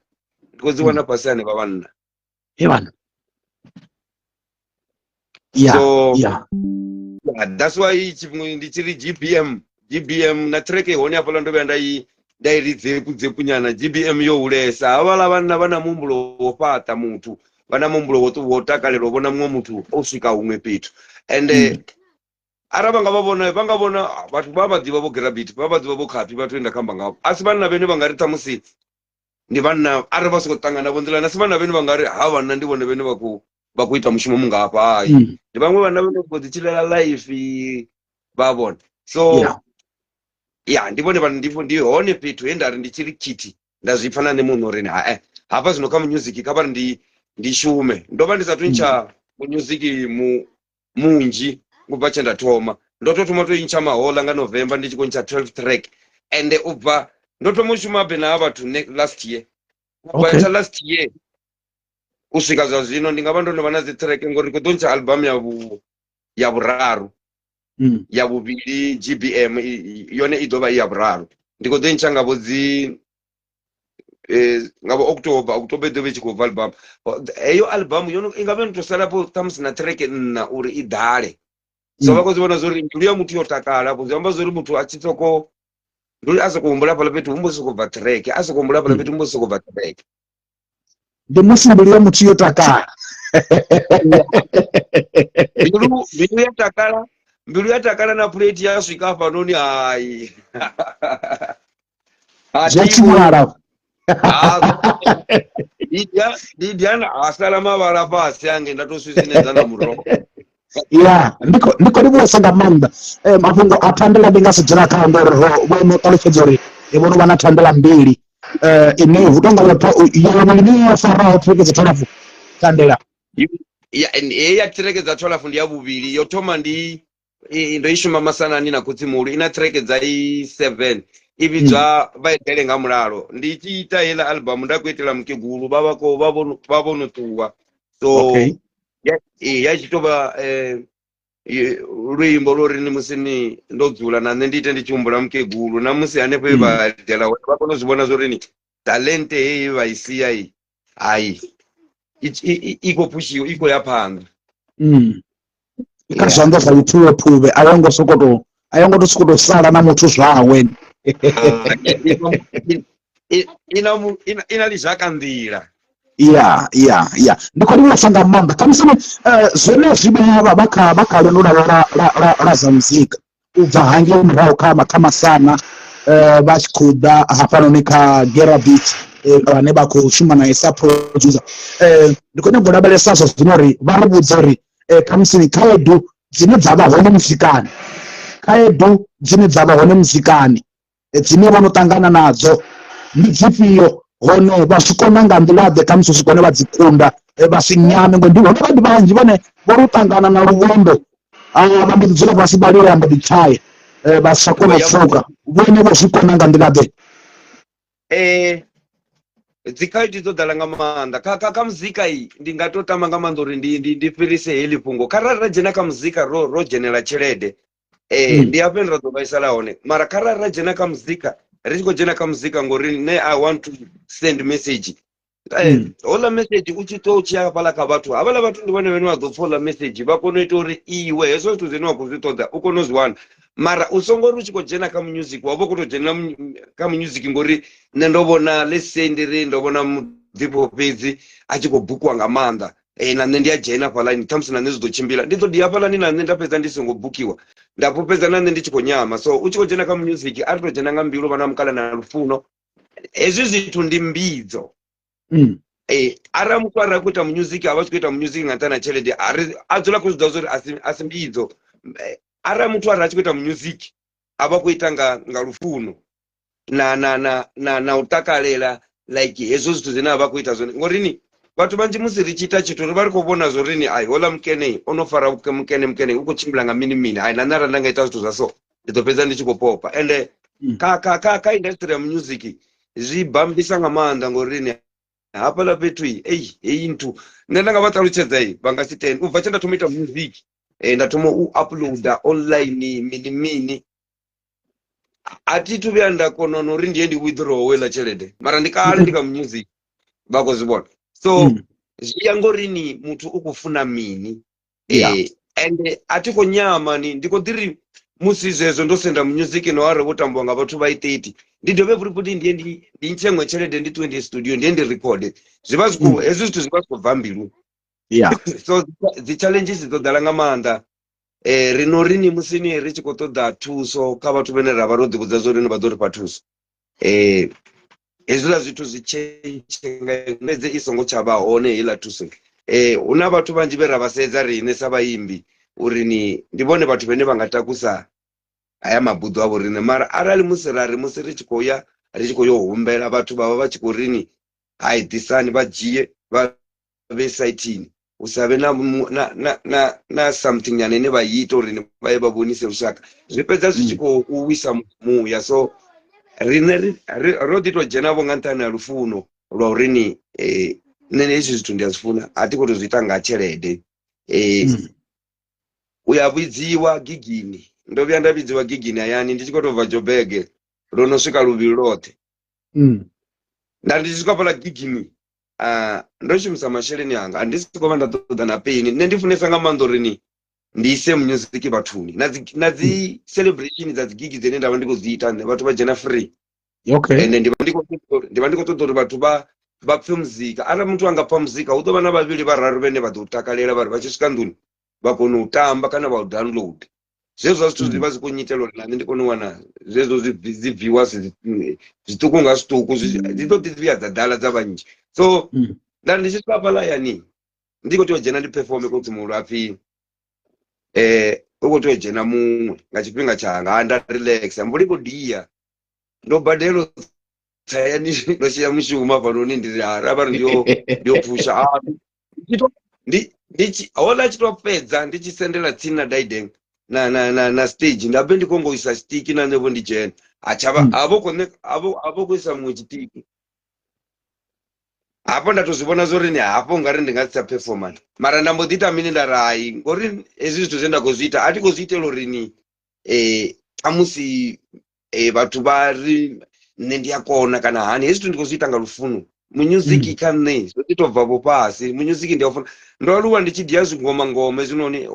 ndi khou dzi wana fhasi hanevha vhanna. He vhana. Yeah, So yeah. yeah, that's why tshifhinga ndi tshi ri GBM, GBM na track i hone hafhaḽa ndo vhuya nda i ri dzepu dzepu nyana. GBM yo hulesa, havhaḽa vhanna vha na muhumbulo wo fhaṱa muthu, vha na muhumbulo wo takalela u vhona muṅwe muthu o swika huṅwe fhethu. Ende arali vha nga vha vhona, vha nga vhona vhathu vha vha ḓivha vho Grabit, vha vha ḓivha vho Khapi, vhathu vhe nda khamba ngavho. A si vhanna vhene vha nga ri ṱhamusi ndi vhanna arali vha sokou ṱangana vho nḓilani, a si vhanna vhene vha nga ri ha vhanna ndi vhone vhene vha khou ita mushumo mungafha. Hai, ndi vhaṅwe vhanna vhane vha khou ḓi tshilela life vha vhona. So ya ndi vhone vhane ndi hone fhethu he nda ri ndi tshi ri khithi nda zwi pfa na nṋe muṋe uri hae hafha zwino kha music kha vha ri ndi shume. Ndo vha ndi sathu ntsha music munzhi ubva tshe nda thoma, ndo to thoma to intsha mahoḽa nga November ndi tshi khou ntsha 12 track, ende ubva ndo thoma u shuma habe na vhathu last year, ubva tsha last year u swika zwa zwino ndi nga vha ndo no vha na dzi track, ngori ndi khou ḓo ntsha album ya vhuraru, ya vhuvhili GBM yone i ḓo vha i ya vhuraru. Ndi khou ḓo ntsha nga vho dzi nga vho October, October i ḓo vha i tshi khou bva album. Heyo album yo i nga vha yo no tou sala fho ṱhamusi na track nṋa uri i ḓale. So vha khou zwi vhona zwori mbilu ya muthu yo takala afho, zwi amba zwori muthu a tshi soko ndi uri a soko humbula hafhaḽa fhethu hu mbo soko bva track, a soko humbula hafhaḽa fhethu hu mbo soko bva track. Ndi musi mbilu ya muthu yo takala. Mbilu ya takala, mbilu ya takala na plate ya swika hafhanoni hai. Zwa tshinyala. Ndi dia ha sala mavhala fhasi ange nda to swisinedza na muroho. Ya, ndi khou livhuwesa nga maanḓa. Mafhungo a thandela ndi nga si dzhena khao ngori vho no ṱalutshedza uri vho no vha na thandela mbili, ine hu tonga yone ine yo faraho track dza 12 thandela. Ya, heyi ya track dza 12 ndi ya vhuvhili. Yo thoma ndi ndo i shuma masanani na khotsimuhulu, i na track dza i 7, i vhidzwa Vha Eḓele Nga Mulalo. Ndi tshi ita heiḽa album nda khou itela mukegulu, vha vha khou, vha vho, vha vho no ṱuwa. So ya tshi tou vha luimbo lwo ri ni musi ni ndo dzula na nṋe ndi ite ndi tshi humbula mukegulu, na musi hanefho he vha eḓela hone vha kone u zwi vhona zwo ri ni talente heyi vha i sia i hai i khou phushiwa, i khou ya phanḓa. Kha zwanḓa zwa Vhupfhiwa Phuvhe a yo ngo sokou a yo ngo to sokou sala na muthu zwawe. Ina ḽizhaka nḓila. Ya, ya, ya. Ndi khou livhuwesa nga maanḓa. Khamusi zwenezwi vha vha kha vha kha lwendo lwavho lwa zwa muzika u bva hangei murahu kha Masana, vha tshi khou ḓa hafhanoni kha Gera Beats, vhane vha khou shuma naye sa producer. Ndi khou nyanga u lavhelesa zwa zwino uri vha ri vhudze uri khamusi khaedu dzine dza vha hone muzikani, khaedu dzine dza vha hone muzikani dzine vho no ṱangana nadzo ndi dzifhio, hone vha zwi kona nga nḓila ḓe khamusi u swika hone vha dzi kunda, vha si nyame, ngori ndi hone vhathu vhanzhi vhane vho ro ṱangana na luvhondo vha mbo ḓi dzula fhasi vha lila mbo ḓi tshaya, vha sa kona u pfuka. Vhone vho zwi kona nga nḓila ḓe? Dzi khaedu dzo ḓala nga maanḓa kha muzika i ndi nga to tama nga maanḓa uri ndi fhirise heḽi fhungo. Kharali ra dzhena kha muzika ro dzhenela tshelede, ndi hafho ra ḓo vhaisala hone. Mara kharali ra dzhena kha muzika ri tshi khou dzhena kha muzika ngori nṋe I want to send message, houḽa message u tshi ṱwa u tshi ya hafhaḽa kha vhathu, havhaḽa vhathu ndi vhone vhane vha ḓo pfha houḽa message, vha kona u ita uri iwe hezwo zwithu zwine wa khou zwi ṱoḓa u kone u zwi wana. Mara u songo ri u tshi khou dzhena kha music wa vha u khou tou dzhena kha music ngori nṋe ndo vhona, let's say ndi ri ndo vhona Muḓifho fhedzi a tshi khou bukiwa nga maanḓa, na nṋe ndi a dzhena hafhaḽani, ṱhamusi na nṋe zwi ḓo tshimbila, ndi ḓo ḓi hafhaḽani na nṋe nda fhedza ndi songo bukiwa, nda fhedza na nṋe ndi tshi khou nyama. So u tshi khou dzhena kha music a ri tou dzhena nga mbilu, vha na mukala na lufuno. Hezwi zwithu ndi mbidzo. Arali muthu arali a khou ita music, a vha tshi khou ita music nga nṱhani ha tshelede, a dzula khou zwi ḓivha uri a si mbidzo. Arali muthu arali a tshi khou ita music, a vha khou ita nga lufuno na u takalela like hezwo zwithu zwine a vha khou ita zwone. Ngori ni vhathu vhanzhi musi ri tshi ita tshithu ri vha ri khou vhona zwo ri ni ai houḽa mukene o no fara mukene mukene u khou tshimbila nga mini mini, ai na nṋe arali nda nga ita zwithu zwa so ndi ḓo fhedza ndi tshi khou popa. Ende kha industry ya music zwi bambisa nga maanḓa ngori ni hafhaḽa fhethu ei heyi nthu nṋe nda nga vha ṱalutshedza i vha nga si tende. U bva tshe nda thoma ita music, nda thoma u uploader online mini mini, a thi thu vhuya nda kona no uri ndi ye ndi withdraw heiḽa tshelede, mara ndi kale ndi kha music, vha khou zwi vhona. So zwi ya ngori ni muthu u khou funa mini. Ende a thi khou nyama ni, ndi khou ḓi ri musi zwezwo ndo senda music no arali wo tambiwa nga vhathu vha i 30, ndi dovhe futhi futhi ndi ye ndi ntshe iṅwe tshelede ndi ṱuwe ndi ye studio ndi ye ndi record. Zwi vha zwi khou hezwi zwithu zwi vha zwi khou bva mbiluni. So dzi challenges dzo ḓala nga maanḓa. Ri no ri ni musi ni ri tshi khou ṱoḓa thuso kha vhathu vhane ra vha ro ḓivhudza zwa uri vha ḓo ri fha thuso, hezwiḽa zwithu zwi tshentshe nga fhedze i songo tsha vha hone heiḽa thuso. Hu na vhathu vhanzhi vhe ra vha sedza riṋe sa vhaimbi uri ni ndi vhone vhathu vhane vha nga takusa haya mabuḓo avho riṋe, mara arali musi ra ri musi ri tshi khou ya ri tshi khou yo humbela vhathu vha vha vha tshi khou ri ni hai ḓisani vha dzhie vha vhe saithini, hu sa vhe na something nyana ine vha ita uri vha ye vha vhonise lushaka, zwi fhedza zwi tshi khou wisa muya. So riṋe ro ḓi tou dzhena vho nga nṱhani ha lufuno lwa uri ni nṋe hezwi zwithu ndi a zwi funa, a thi khou tou zwi ita nga tshelede. U ya vhidziwa gigini, ndo vhuya nda vhidziwa gigini hayani ndi tshi khou tou bva Joburg lwo no swika luvhili lwoṱhe. Nda ndi tshi swika fhaḽa gigini, ndo shumisa masheleni anga, a ndi si khou vha nda ṱoḓa na peni. Nṋe ndi funesa nga maanḓa uri ni ndi ise music vhathuni, na dzi celebration dza dzi gigi dzine nda vha ndi khou dzi ita nṋe, vhathu vha dzhena free. Ende ndi vha ndi khou ṱoḓa uri vhathu vha pfhe muzika. Arali muthu anga pfha muzika hu ḓo vha na vhavhili vhararu vhane vha ḓo takalela, vha ri vha tshi swika nḓuni vha kone u tamba kana vha u download. Zwezwo zwithu zwi vha zwi khou nyitela uri na nṋe ndi kone u wana zwezwo dzi viewers zwiṱuku nga zwiṱuku, dzi ḓo ḓi vhuya dza ḓala dza vhanzhi. So nda ndi tshi swika hafhaḽa hayani ndi khou tea u dzhena ndi perform khotsi muhulu hapfi u khou tea u dzhena muṅwe nga tshifhinga tshanga, nda relaxa mvula i khou dia, ndo badela hayani ndo tshia mushumo hafhanoni, ndi ri ha vha ri ndi yo phusha ndi houḽa tshi to fhedza ndi tshi sendela tsini na daideng na stage, nda vhe ndi khou ngo isa tshitiki na nṋe vho ndi dzhena, ha tshavha havho khou havho khou isa muṅwe tshitiki hafho, nda to zwi vhona zwori ni hafho ungari ndi nga si tsha performa, mara nda mbo ḓi ita mini, nda ri hai ngori hezwi zwithu zwe nda khou zwi ita a thi khou zwi itela uri ni khamusi vhathu vha ri nṋe ndi a kona kana hani, hezwi zwithu ndi khou zwi ita nga lufuno. Music kha nṋe zwo ḓi tou bva vho fhasi, music ndi a funa, ndo aluwa ndi tshi dia zwingoma ngoma hezwinoni.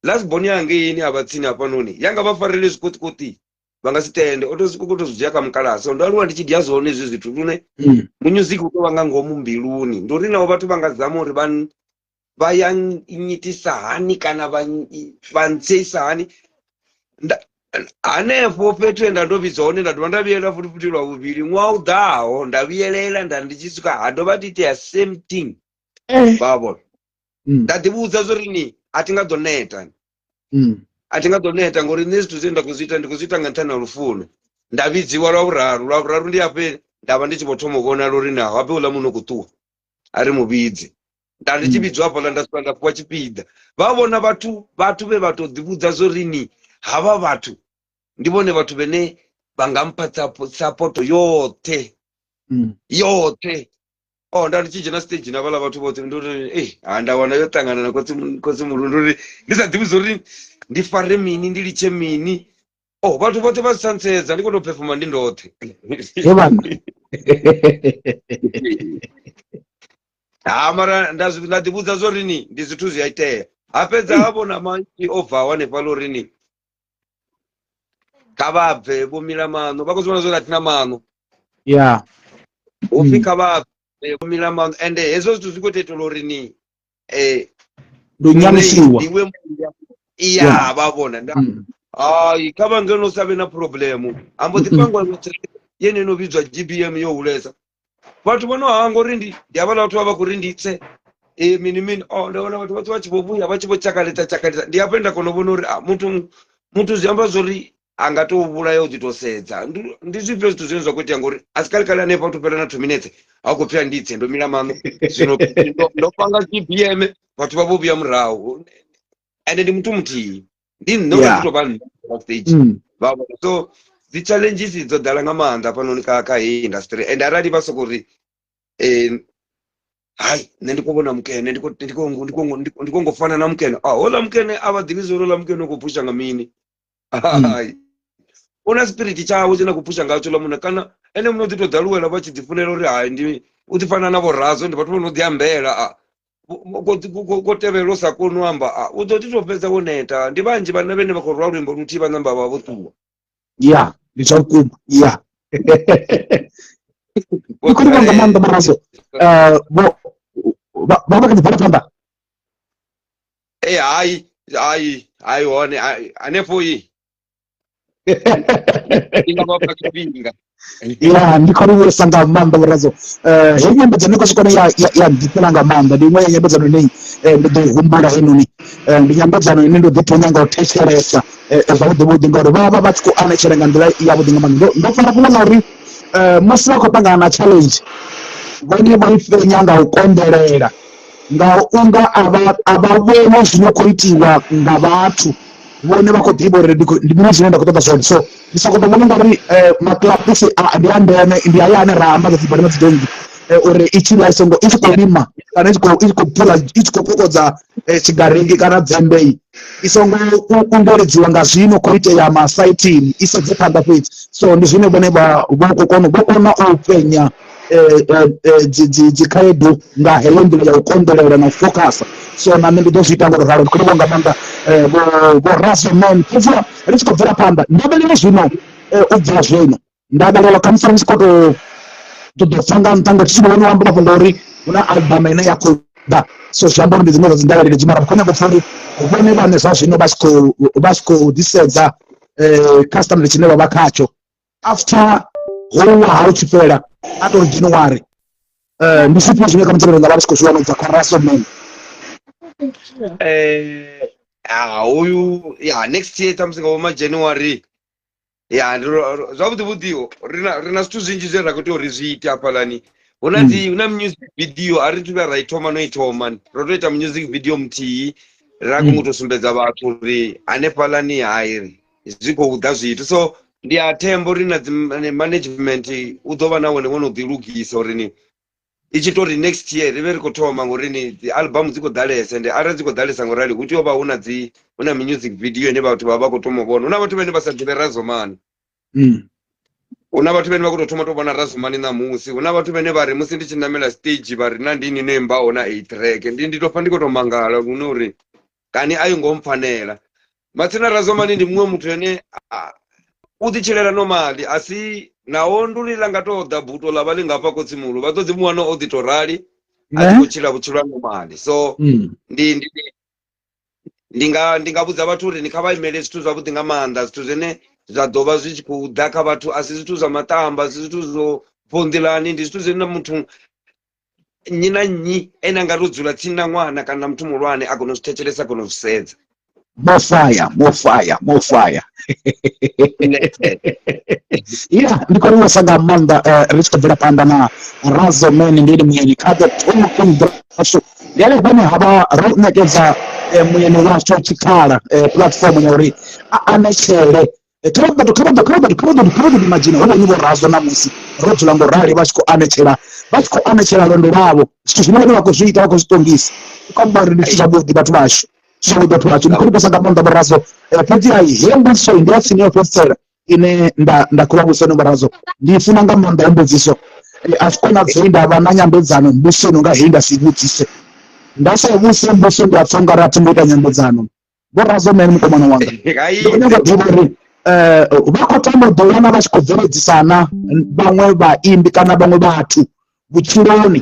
Last born yanga ini a vha tsini hafhanoni yanga vha farele zwikoṱikoṱi vha nga si tende, o to to zwi dzhia kha mukalaha. So ndo aluwa ndi tshi dia zwone hezwi zwithu lune music u tou vha nga ngomu mbiluni. Ndi uri naho vhathu vha nga zama uri vha ya nyitisa hani kana vha ntseisa hani, hanefho fhethu he nda ndo vhidzwa hone nda dovha nda vhuyelela futhi futhi lwa vhuvhili ṅwaha u ḓaho, nda vhuyelela nda ndi tshi swika ha dovha itea same thing. Vha vhona, nda ḓi vhudza zwori ni a thi nga ḓo neta, a thi nga ḓo neta ngori nṋe zwithu zwine nda khou zwi ita ndi khou zwi ita nga nṱhani ha lufuno. Nda vhidziwa lwa vhuraru, lwa vhuraru ndi hafhe nda vha ndi tshi vho thoma u vhonala uri na habe uḽa muno khou ṱuwa a ri muvhidze. Nda ndi tshi vhidziwa hafhaḽa nda swika nda fhiwa tshipiḓa, vha vhona vhathu vhe vha to ḓivhudza zwori ni havha vhathu ndi vhone vhathu vhene vha nga mpha support yoṱhe. Yoṱhe. Oh, nda ndi tshi dzhena stage na vhaḽa vhathu vhoṱhe, ndo ri ha nda wana yo ṱangana na khotsi muhulu, ndo ri ndi sa ḓivhi zwo ri ndi fare mini, ndi litshe mini. Oh, vhathu vhoṱhe vha si tsha ntsedza, ndi khou tou performa ndi ndoṱhe. He vhanna. Ha mara nda ḓi vhudza zwo ri ni ndi zwithu zwi a itea. Ha fhedza ha vhona manzhi o bvaho hanefhaḽa uri ni kha vha bve vho mila maṋo, vha khou zwi vhona zwo ri a thina maṋo. Upfi kha vha bve vho mila maṋo, ende hezwo zwithu zwi khou tou itela uri ni Ndi u nyamisiwa. Iwe iya vha vhona nda hai kha vha ngeno sa vhe na problem. Ambo ḓi pangwa yene no vhidzwa GBM yo hulesa. Vhathu vho no hangwa uri ndi havhaḽa vhathu vha vha khou ri ndi tse mini mini. Oh, ndo vhona vhathu vhoṱhe vha tshi vho vhuya vha tshi vho tshakaleta tshakaleta. Ndi hafho nda kona u vhona uri muthu zwi amba zwori a nga tou vhulaya u ḓi tou sedza. Ndi zwifhio zwithu zwine zwa khou itea, ngori a si kale kale hanefha u tou fhela na 2 minutes a khou pfhi ndi tse ndo mila maṋo. Zwino ndo panga GBM vhathu vha vho vhuya murahu. Ende ndi muthu muthihi. Ndi nṋe ndo tou vha nṋe kha stage. Vha vhona. So dzi challenges dzo ḓala nga maanḓa hafhanoni kha heyi industry. And arali vha soko ri hai nṋe ndi khou vhona mukene, ndi khou ngo fana na mukene. Ah, houḽa mukene a vha ḓivhi zwa uri houḽa mukene u khou phusha nga mini. Hai. U na spirit tshawe tshine a khou phusha ngatsho ḽa muṋe, kana ene muṋe u ḓi tou ḓaluwela vha tshi ḓi funela uri hai ndi u ḓi fana na vho Razo, ndi vhathu vho no ḓi ambela. A ko tevhela u sa koni u amba, a u ḓo ḓi tou fhedza wo neta. Ndi vhanzhi vhanna vhane vha khou rwa luimbo luthihi vha namba vha vho ṱuwa. Ya, ndi zwa vhukuma. Ya. Ndi khou livhuwa nga maanḓa Marazo. Vho vha vha kha ḓi bvela phanḓa. Hai, hai, hai hone hanefho i. Ndi nga vha tshifhinga. Ya, ndi khou livhuwesa nga maanḓa Marazo. Heyi nyambedzano i khou swika hune ya nḓifhela nga maanḓa. Ndi iṅwe ya nyambedzano ine ndi ḓo i humbula heinoni. Ndi nyambedzano ine ndo ḓi to nyanga u thetshelesa zwavhuḓi vhuḓi, ngauri vha vha vha tshi khou anetshela nga nḓila yavhuḓi nga maanḓa. Ndo fara fhungo ḽa uri musi vha khou ṱangana na challenge vhone vha i fhenya nga u konḓelela, nga unga a vha vhoni zwino khou itiwa nga vhathu, vhone vha khou ḓivha uri ndi mini zwine nda khou ṱoḓa zwone. So ndi sokou tou vhona ungari makiḽapisi ndi a ndeme, ndi haya ane ra amba dzi bada na dzi donngi uri i tshi ḽa i songo i tshi khou lima kana i tshi khou phula i tshi khou kokodza tshigaringi kana dzembe i songo ungeledziwa nga zwino khou itea masaithini, i sedze phanḓa fhedzi. So ndi zwine vhone vha khou kona vho kona u fhenya dzi khaedu nga heyo nḓila ya u konḓelela na u focus. So na nṋe ndi ḓo zwi ita ngori ralo. Ndi khou livhuwa nga maanḓa vho Razo Man. Fhedzi ri tshi khou bvela phanḓa, ndavhelelo zwino u bva zwino ndavhelelo khamusi ri tshi khou tou ṱoḓa u pfa nga nṱha, ngori tshi vhona amba mafhungo uri hu na album ine ya khou ḓa, so zwi amba uri ndi dziṅwe dza dzi ndavhelelo dzi, mara ri khou nyanga u pfa uri vhone vhaṋe zwa zwino vha tshi khou ḓisedza kha standard tshine vha vha khatsho after hoyu ṅwaha u tshi fhela, a tou January, ndi zwifhio zwine khamusi ri nga vha ri tshi khou zwi wana u bva kha Razo Man? Hoyu ya next year ṱhamusi nga vho ma January ya zwavhuḓi vhuḓi ri na zwithu zwinzhi zwine ra khou tea uri zwi ite hafhaḽani. Hu na dzi hu na music video a ri thu vhuya ra i thoma no i thoma, ro tou ita music video muthihi ra kona u tou sumbedza vhathu uri hanefhaḽani hai zwi khou ḓa zwithu. So ndi a themba uri na dzi management u ḓo vha na wone wo no ḓi lugisa uri ni i tshi tori next year ri vhe ri khou thoma, ngori ni dzi album dzi khou ḓalesa, ende arali dzi khou ḓalesa ngo rali hu tea u vha hu na dzi hu na music video ine vhathu vha vha khou thoma u vhona. Hu na vhathu vhane vha sa ḓivhe Razo Man, hu na vhathu vhane vha khou tou thoma to vhona Razo Man ṋamusi, hu na vhathu vhane vha ri musi ndi tshi ṋamela stage vha ri na ndi ini no imbaho na A track, ndi to pfa ndi khou tou mangala lune uri kani a yo ngo mpfanela. Matsina Razo Man ndi muṅwe muthu ane u ḓi tshilela normally, a si naho nduli ḽa nga tou ḓa buto ḽa vha ḽi ngafha khotsimulo vha ḓo ḓi mu wana o ḓi tou rali a tshi khou tshila vhutshilo ha normally. So ndi nga vhudza vhathu uri ni kha vha imele zwithu zwavhuḓi nga maanḓa, zwithu zwine zwa ḓo vha zwi tshi khou ḓa kha vhathu, a si zwithu zwa maṱamba, a si zwithu zwo bvonḓilani, ndi zwithu zwine muthu nnyi na nnyi ene a nga to dzula tsini na ṅwana kana muthu muhulwane a kona u zwi thetshelesa, a kona u zwi sedza. More fire, more fire, more fire. Yeah, ndi khou livhuwesa nga maanḓa ri tshi khou bvela phanḓa na Razo Man ndi ene muyeni kha The Talking Show. Ndi hanefho hune ha vha ro ṋekedza muyeni washu tshikhala, platform ya uri a anetshele. Kha vha ḓo imagine ho vha vho Razo ṋamusi Ro dzula ngo rali vha tshi khou anetshela, vha tshi khou anetshela lwendo lwavho, zwithu zwine vhone vha khou zwi ita vha khou zwi ṱongisa. Ndi khou amba uri ndi zwithu zwavhuḓi vhathu vhashu, zwithu zwavhuḓi vhathu vhashu. Ndi khou livhusa nga maanḓa Vho Razo. Fhedzi hai heyo mbudziso ndi ya tsini yo fhedzisela ine nda nda khou vha vhudzisa yone Vho Razo. Ndi i funa nga maanḓa heyo mbudziso. A zwi konadzei nda vha na nyambedzano mbudziso i no nga heyi nda si i vhudzise. Nda sa i vhudzise mbudziso ndi a pfa ungari a thi ngo ita nyambedzano. Vho Razo man mukomana wanga. Ndi khou nyanga u ḓivha uri vha khou tama u ḓiwana vha tshi khou bveledzisana vhaṅwe vhaimbi kana vhaṅwe vhathu vhutshiloni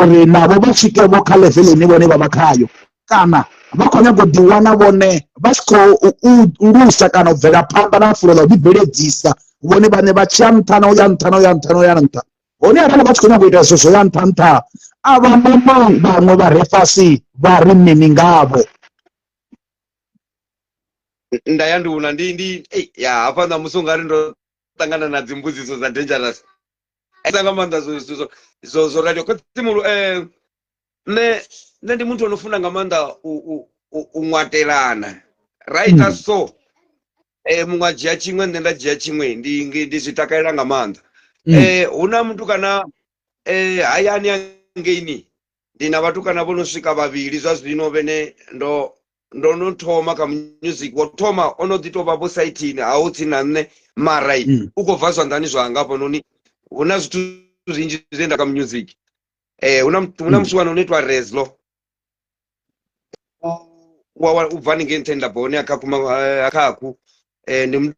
uri navho vha swike vho kha level ine vhone vha vha khayo, kana vha khou nyanga u ḓiwana vhone vha tshi khou lusa kana u bvela phanḓa na fulo ḽa u ḓibveledzisa vhone vhaṋe vha tshi ya nṱha na u ya nṱha na u ya nṱha na u ya nṱha. Hone arali vha tshi khou nyanga u ita zwithu zwo ya nṱha nṱha, a vha vhone vhaṅwe vha re fhasi vha ri mini ngavho? Nda ya nduna ndi ndi ya hafha ṋamusi ungari ndo ṱangana na dzimbudziso dza dangerous esa nga maanḓa zwo zwo zwo zwo radio khotsimulo. Nṋe nṋe ndi muthu ono funa nga maanḓa u ṅwatelana ra ita so muṅwe a dzhia tshiṅwe nṋe nda dzhia tshiṅwe, ndi ndi zwi takalela nga maanḓa. Hu na muthu kana hayani hangeini ndi na vhathu kana vho no swika vhavhili zwa zwino vhene ndo ndo no thoma kha music wo thoma o no ḓi tou vha vho saithini ha ho tsini na nṋe, mara u khou bva zwanḓani zwanga hafhanoni. Hu na zwithu zwinzhi zwe nda kha music. Hu na musiwana ono itwa Rezlo wa u bva haningei nṱheni nda bva hone ha khakhu. Ndi muthu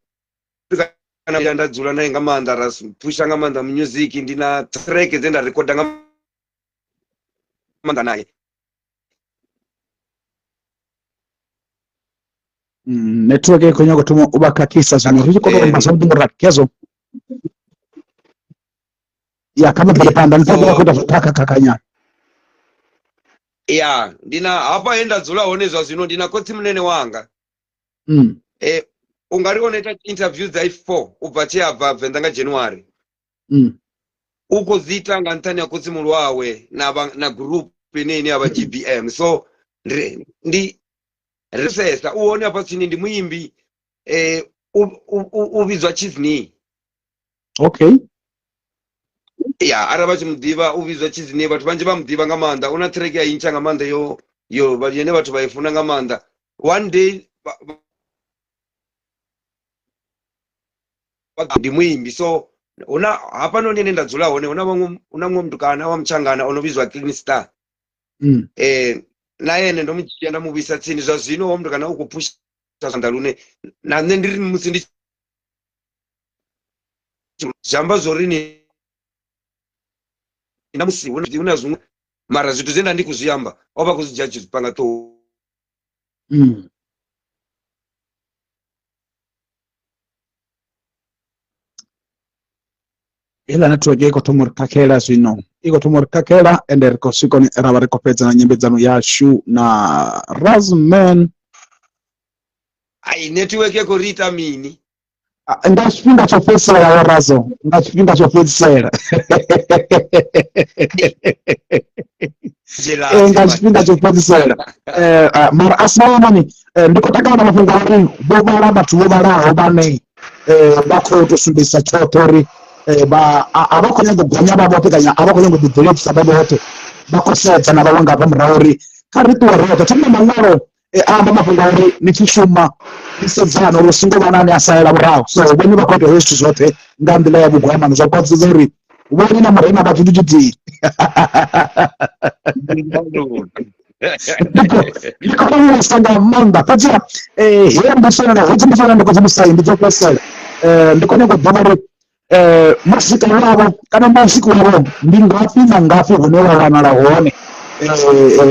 kana nda dzula naye nga maanḓa, ra phusha nga maanḓa music. Ndi na track dze nda rekoda nga maanḓa naye. Network i khou nyanga u thoma u vha khakhisa zwino, ri tshi khou tou amba zwavhuḓi ngo rali khezwo ya kha vha bvele phanḓa, ndi vha khou ita zwa khakhakhakha. Ya ndi na hafha he nda dzula hone zwa zwino ndi na khotsi munene wanga. U nga ri o no ita interview dza 4 u bva tshe a bva Venḓa nga January. U khou dzi ita nga nṱhani ha khotsimulo wawe na vha na group ine ine ya vha GBM. So ndi ndi ri sesa u hone hafha tsini, ndi muimbi u vhidzwa Chizni. Okay. Ya arali vha tshi muḓivha u vhidzwa Chizni, vhathu vhanzhi vha muḓivha nga maanḓa. U na track ya intsha nga maanḓa yo yo yene vhathu vha i funa nga maanḓa. One day ndi muimbi. So huna hafhanoni ine nda dzula hone huna vhaṅwe, huna muṅwe mutukana wa mutshangana ono vhidzwa Clean Star. Na ene ndo mu dzhia nda mu vhuisa tsini. Zwa zwino ho mutukana u khou phusha zwanḓa lune na nṋe ndi ri musi ndi zwi amba zwori ni na musi hu na zwiṅwe, mara zwithu zwe nda ndi khou zwi amba o vha khou zwi dzhia tshi zwi panga ṱhohoni. Heiḽa network i khou thoma uri khakhela zwino, i khou thoma uri khakhela ende ri khou swika hune ra vha ri khou fhedza na nyambedzano yashu na Razman. Ai, network i khou ri ita mini? Nga tshifhinga tsho fhedzisela wa Razo, nga tshifhinga tsho fhedzisela. Nga tshifhinga tsho fhedzisela. Mara a si mani, ndi khou takala na mafhungo a uri vho vhala vhathu vho vhalaho vhane vha khou tou sumbedzisa tshoṱhe uri vha a vha khou nyanga u gonya vha vhoṱhe kana a vha khou nyanga u ḓibveledzisa vha vhoṱhe, vha khou sedza na vhaṅwe nga hafha murahu uri kha ri ṱuwe roṱhe. Thoma maṅwalo a amba mafhungo a uri ni tshi shuma ni sedzana uri hu songo vha na ane a salela murahu. So vhone vha khou ita hezwi zwithu zwoṱhe nga nḓila ya vhugwamani, zwa khwaṱhisedza uri vhone na murena vha tshithu tshithihi. Ndi khou livhuwesa nga maanḓa, fhedziha heyi mbudziso ine hedzi mbudziso ine nda khou dzi vhudzisa ndi dzo fhedzisela. Ndi khou nyanga u ḓivha uri muzika wavho kana music wavho ndi ngafhi na ngafhi hune wa wanala hone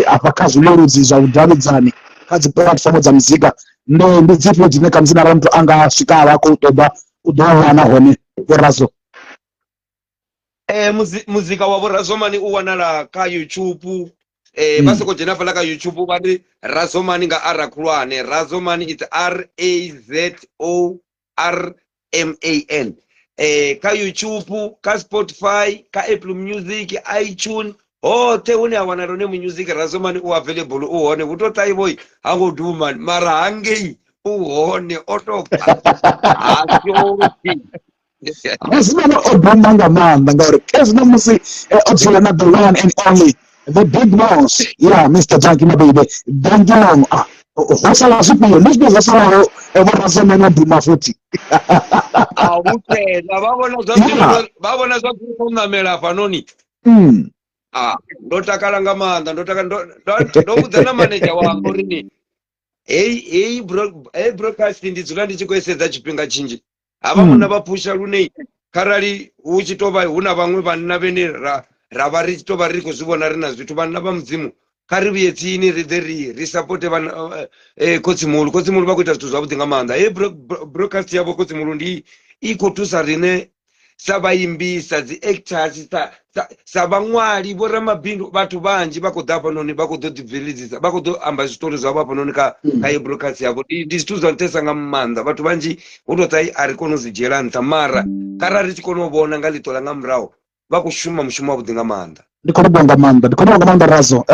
afha kha zwileludzi zwa vhudavhidzani, kha dzi puḽatifomo dza muzika, ndi ndi dzifhio dzine khamusi na muthu anga swika a vha a khou ṱoḓa u ḓo wana hone Vho Razo? Muzika wa Vho Razomani u wanala kha YouTube. Vha soko dzhena hafhaḽa kha YouTube vha ri Razomani nga R khulwane. Razomani it's R A Z O R M A N. Kha YouTube, kha Spotify, kha Apple Music, iTunes, hoṱhe hune ha wanala hone music Razomani u available, u hone. Hu to ṱaivhoi ha ngo duma mara hangei u hone o to pfa ha shoti. Razumani o duma nga maanḓa ngauri khezwi na musi o dzula na the one and only the big boss, yeah, Mr Janki Mabebe Danki Long. Ah, ho sala zwifhio, ndi zwifhio zwo salaho vho Razumani o duma futhi? A hu tshena vha vhona zwa zwino, vha vhona zwa zwino khou ṋamela hafhanoni. Ah, ndo takala nga maanḓa, ndo takala, ndo vhudza na manager wanga uri ni heyi heyi broadcast ndi dzula ndi tshi khou sedza tshifhinga tshinzhi. Havha munna vha phusha lune kharali hu tshi tou vha hu na vhaṅwe vhanna vhene ra vha ri tshi tou vha ri khou zwi vhona ri na zwithu, vhanna vha Mudzimu kha ri vhuye tsini ri ḓe ri supporte vhana khotsimuhulu. Khotsimuhulu vha khou ita zwithu zwavhuḓi nga maanḓa. Heyi broadcast yavho khotsimuhulu ndi i khou thusa riṋe sa vhaimbi, sa dzi actors, sa vhaṅwali, vho ramabindu, vhathu vhanzhi vha khou ḓa hafhanoni, vha khou ḓo ḓi bveledzisa, vha khou ḓo amba zwiṱori zwavho hafhanoni kha heyi broadcast yavho. Ndi zwithu zwa nṱhesa nga maanḓa. Vhathu vhanzhi hu tou ṱai a ri koni u zwi dzhiela nṱha, mara kharali ri tshi kona u vhona nga ḽiṱo ḽa nga murahu, vha khou shuma mushumo wavhuḓi nga maanḓa. Ndi khou livhuwa nga maanḓa, ndi khou livhuwa nga maanḓa Razo.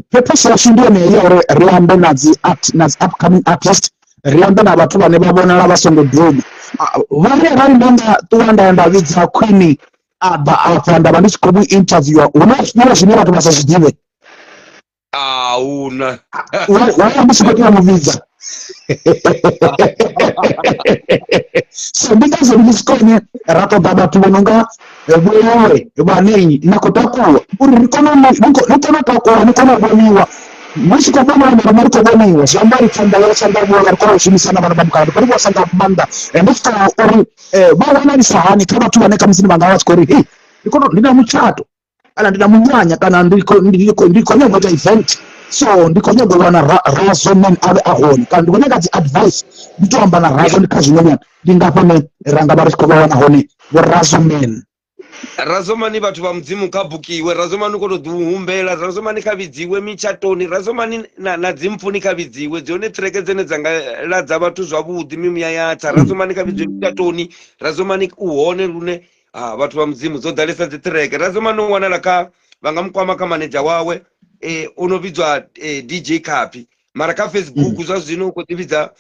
Purpose yashu ndi yone ya uri ri ambe na dzi art, na dzi upcoming artist, ri ambe na vhathu vhane vha vhonala vha songo duma. Vha ri arali nda nga ṱuwa nda ya nda vhidza Queen a ḓa afha nda vha ndi tshi khou mu interviewer, hu na zwifhio zwine vhathu vha sa zwi ḓivhe? A huna. Wa ndi tshi khou tea u mu vhidza. So ndi ngazwo ndi tshi kone ra ṱoḓa vhathu vho no nga vhoiwe vhane na khou takuwa uri ri kone ni kone u takuwa, ni kone u vhoniwa. Ni tshi khou vhoniwa na riṋe ri khou vhoniwa, zwi amba uri tshanḓa ya tshanḓa vhuwa ri kone u shumisana vhana vha mukala. Ndi khou livhuwa nga maanḓa. Ndi tshi khou uri vha wanalisa hani kha vhathu vhane khamusi vha nga vha tshi khou ri hei ndi khou ndi na mutshato kana ndi na munyanya kana ndi khou nyaga u ita event, so ndi khou nyaga u wana Razo Man avhe a hone, kana ndi khou nyaga dzi advice, ndi to amba na Razo ndi kha zwiṅwe nyana, ndi ngafho hune ra nga vha ri tshi khou vha wana hone vho Razo Man? Razomani vhathu vha Mudzimu kha bukiwe, Razomani u khou tou ḓi humbela, Razomani kha vhidziwe mitshatoni, Razomani na dzimpfuni kha vhidziwe, dzi hone ṱireke dzene dza nga ladza vhathu zwavhuḓi mimuya ya tsa. Razomani kha vhidziwe mitshatoni, Razomani u hone lune vhathu vha Mudzimu dzo ḓalesa dzi ṱireke. Razomani u wanala kha, vha nga mukwama kha manedzha wawe o no vhidzwa DJ Khapi, mara kha Facebook zwa zwino u khou ḓi vhidza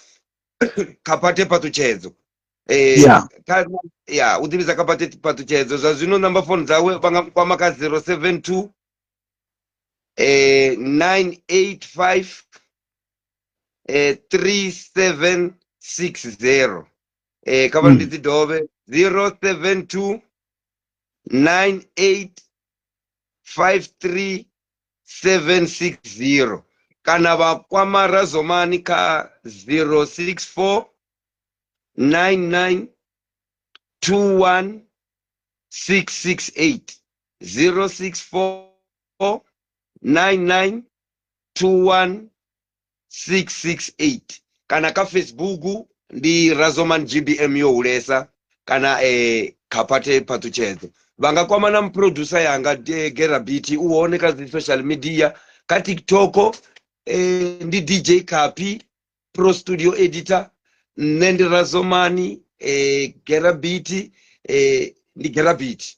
Khaphathe Phaṱhutshedzo. Ya u ḓivhidza Khaphathe Phaṱhutshedzo zwa zwino. Number phone dzawe vha nga kwama kha 072 985 3760. Kha vha ndi dzi dovhe 072 98 53 760, kana vha kwama Razomani kha 064 99 21 668, 064 99 21 668, kana kha Facebook ndi Razoman GBM yo hulesa kana Khaphathe Phaṱhutshedzo. Vha nga kwama na producer yanga Gerabiti, u hone kha dzi social media, kha TikTok ndi DJ Khapi Pro Studio Editor, nṋe ndi Razomani, Gerabiti ndi Gerabiti.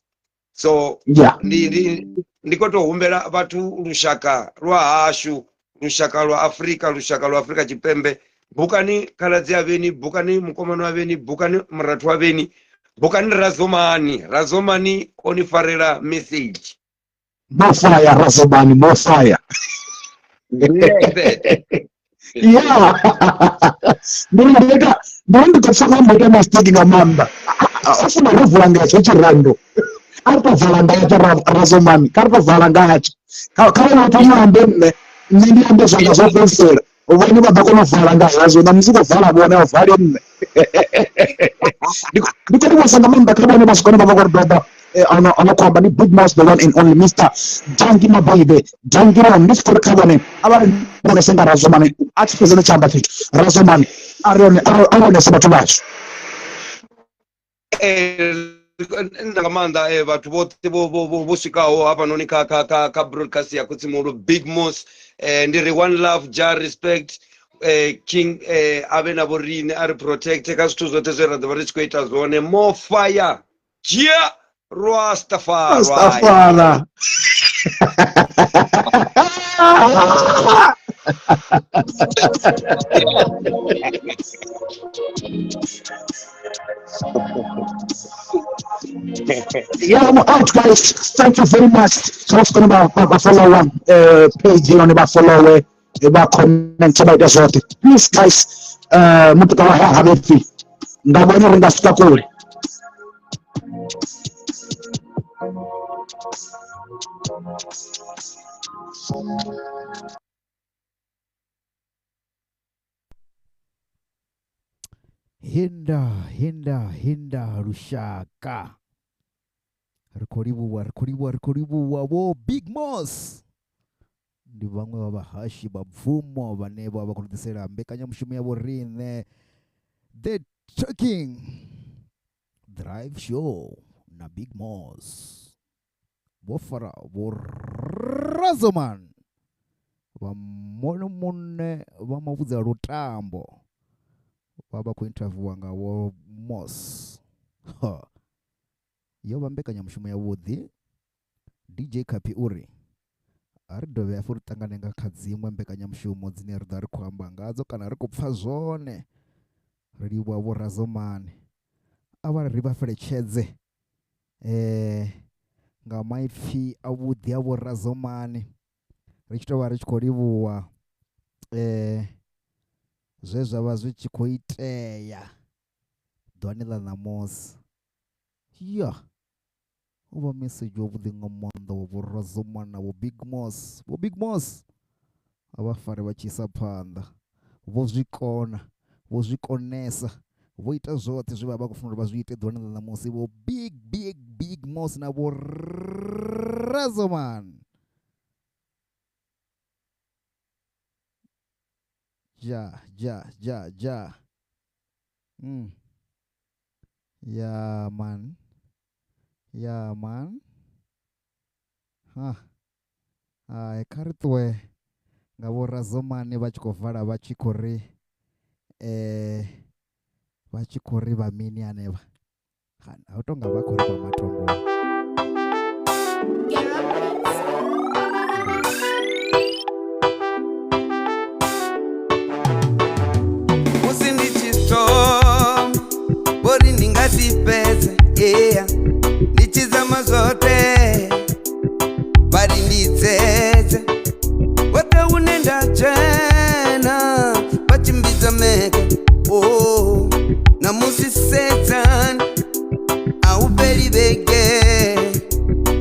So ndi khou tou humbela vhathu, lushaka lwa hashu, lushaka lwa Afrika, lushaka lwa Afrika Tshipembe, bukani khaladzi a vheni, bukani mukomana wa vheni, bukani murathu wa vheni, bukani Razomani. Razomani o ni farela message. More fire, Razomani, more fire. Yeah. Ndi ndi khou pfa nga mbo ita mistake nga maanḓa. O funa ro vula nga tsho tshirendo. A ri to vala ngatsho Razomani, kha ri to vala ngatsho. Kha vha vhathu ambe nṋe, nṋe ndi ambe zwanga zwo fhedzisela. Vhone vha ḓo kona u vala nga hazwo, na musi khou vala vhone a vale nṋe. Ndi khou livhuwesa nga maanḓa kha vhone vha swika hune vha vha khou ri doba. Ano khou amba ndi Big Mouse, the one and only Mr Danki Mabaibe Danki Ron. Ndi tshi khou ri kha vhone a vha ri vhonese nga Razomani a tshi fhedza ndi tshi amba tshithu. Razomani a ri a ri vhathu vhashu. Nga maanḓa vhathu vhoṱhe vho swikaho hafhanoni kha broadcast ya Khotsimuhulu Big Mouse, ndi ri one love, ja respect, King avhe na vhoriṋe, a ri protect kha zwithu zwoṱhe zwe ra ḓo vha ri tshi khou ita zwone. More fire, Gia Rastafari. Rastafari. Yeah, I'm out, guys. Thank you very much. Kha vha kone vha follow page yone, vha follow, vha comment, vha ita zwoṱhe. Please guys, mutuka wa havepfi nga vhone ri nga swika kule. Hinda hinda hinda lushaka, ri khou livhuwa, ri khou livhuwa, ri khou livhuwa vho Big Moss. Ndi vhaṅwe vha vhahashi vha bvumo vhane vha vha khou ḓisela mbekanyamushumo ya vhoriṋe The Talking Drive Show na Big Moss, vho fara vho Razoman vha mone muṋe vha mavhudzi a lutambo, vha khou interviewa nga vho Moss. Ha. Yo vha mbekanyamushumo yavhuḓi. DJ Kapi uri a ri dovhe hafhu ri ṱangane nga kha dziṅwe mbekanyamushumo dzine ri ḓo ri khou amba ngadzo kana ri khou pfha zwone. Ri livhuwa vho Razomani, a vha ri vha fheletshedze nga maipfi avhuḓi a vho Razomani, ri tshi tovha ri tshi khou livhuwa zwe zwa vha zwi tshi khou itea ḓuvhani ḽa ṋamusi. Ya u vha mesedzhi wavhuḓi nga maanḓa wa vho Razomani na vho Big Moss. Vho Big Moss a vha fare vha tshi isa phanḓa, vho zwi kona, vho zwi konesa, vho ita zwoṱhe zwe vha vha khou funa uri vha zwi ite ḓuvhani ḽa ṋamusi. Vho Big Big Big Moss na vho Razoman. Ja ja ja ja. Ya man. Ya man. Ha. Hai, kha ri ṱuwe nga vho Razomani vha tshi khou vala, vha tshi khou ri vha tshi khou ri vha mini hanevha. Ha u tonga vha khou ri vha matombo. Musi ndi tshi thoma vho ri ndi nga si fhedze, yeah, ndi tshi zama zwoṱhe vha ri ndi dzedze, vhoṱhe hune nda dzhena vha tshimbidza meke. Oh, namusi sedzani a hu fheli vhege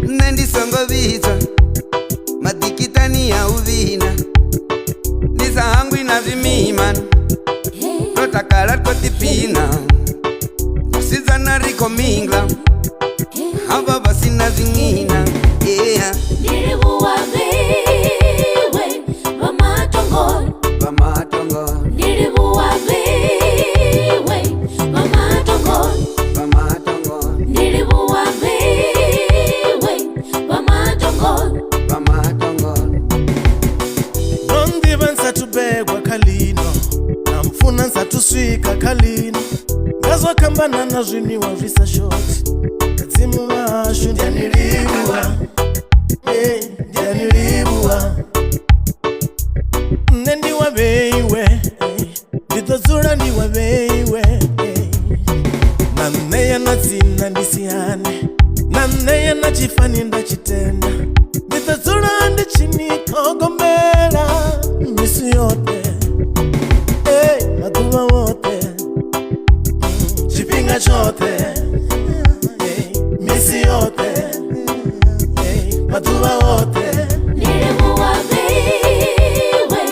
nṋe ndi songo vhidzwa maḓikitani a u vhina, ndi sa hangwi na zwimima, ro takala ri khou ḓiphina, vhasidzana ri khou mingla, havha vha si na zwiṅina. Yeah. Ndi livhuwa vheiwe vha matongoni, vha matongoni. Ndi livhuwa vheiwe vha matongoni, vha matongoni. Ndi livhuwa vheiwe vha matongoni, vha matongoni. Ndo nḓivha nsathu begwa kha lino, na mpfuna nsathu swika kha lino, ngazwo khambana na zwinwiwa zwi sa shothi. Mudzimu washu ndi a ni livhuwa, ndi a ni livhuwa. Nṋe ndi wa vheiwe, ndi ḓo dzula ndi wa vheiwe. Na nṋe ya na dzina ndi si hane, na nṋe ya na tshifani nda tshi tenda, ndi ḓo dzula ndi tshi ni ṱhogomela misi yoṱhe, maḓuvha oṱhe, tshifhinga tshoṱhe, misi yoṱhe, maḓuvha oṱhe. Ndi livhuwa vheiwe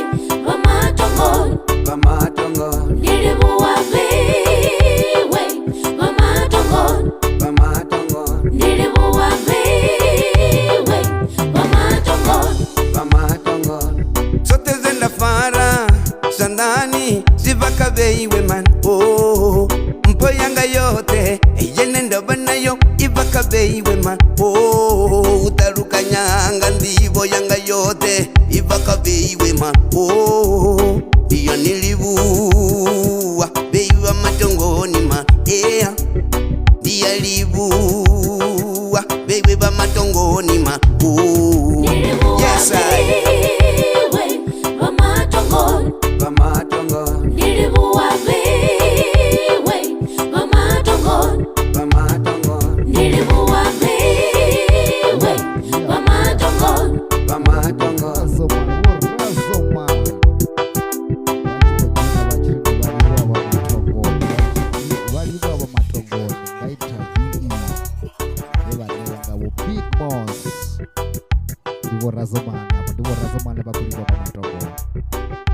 vha matongoni, vha matongoni. Ndi livhuwa vheiwe vha matongoni, vha matongoni. Ndi livhuwa vheiwe vha matongoni, vha matongoni. Zwoṱhe zwe nda fara zwanḓani zwi bva kha vheiwe man. Oh, mpho yanga yoṱhe yene ndo vha nayo i bva kha vheiwe man. Oh, u ṱalukanya hanga nḓivho yanga yoṱhe i bva kha vheiwe man. Oh, ndi yone livhuwa vheiwa matongoni man. Yeah, ndi ya livhuwa vheiwe vha matongoni man. Oh, Ndi livhuwa yes I. vheiwe vha matongoni. interview iyi ye vha ṋewa nga vho Big Moss. Ndi vho Razomani avho, ndi vho Razomani vha khou livha vha Matombo.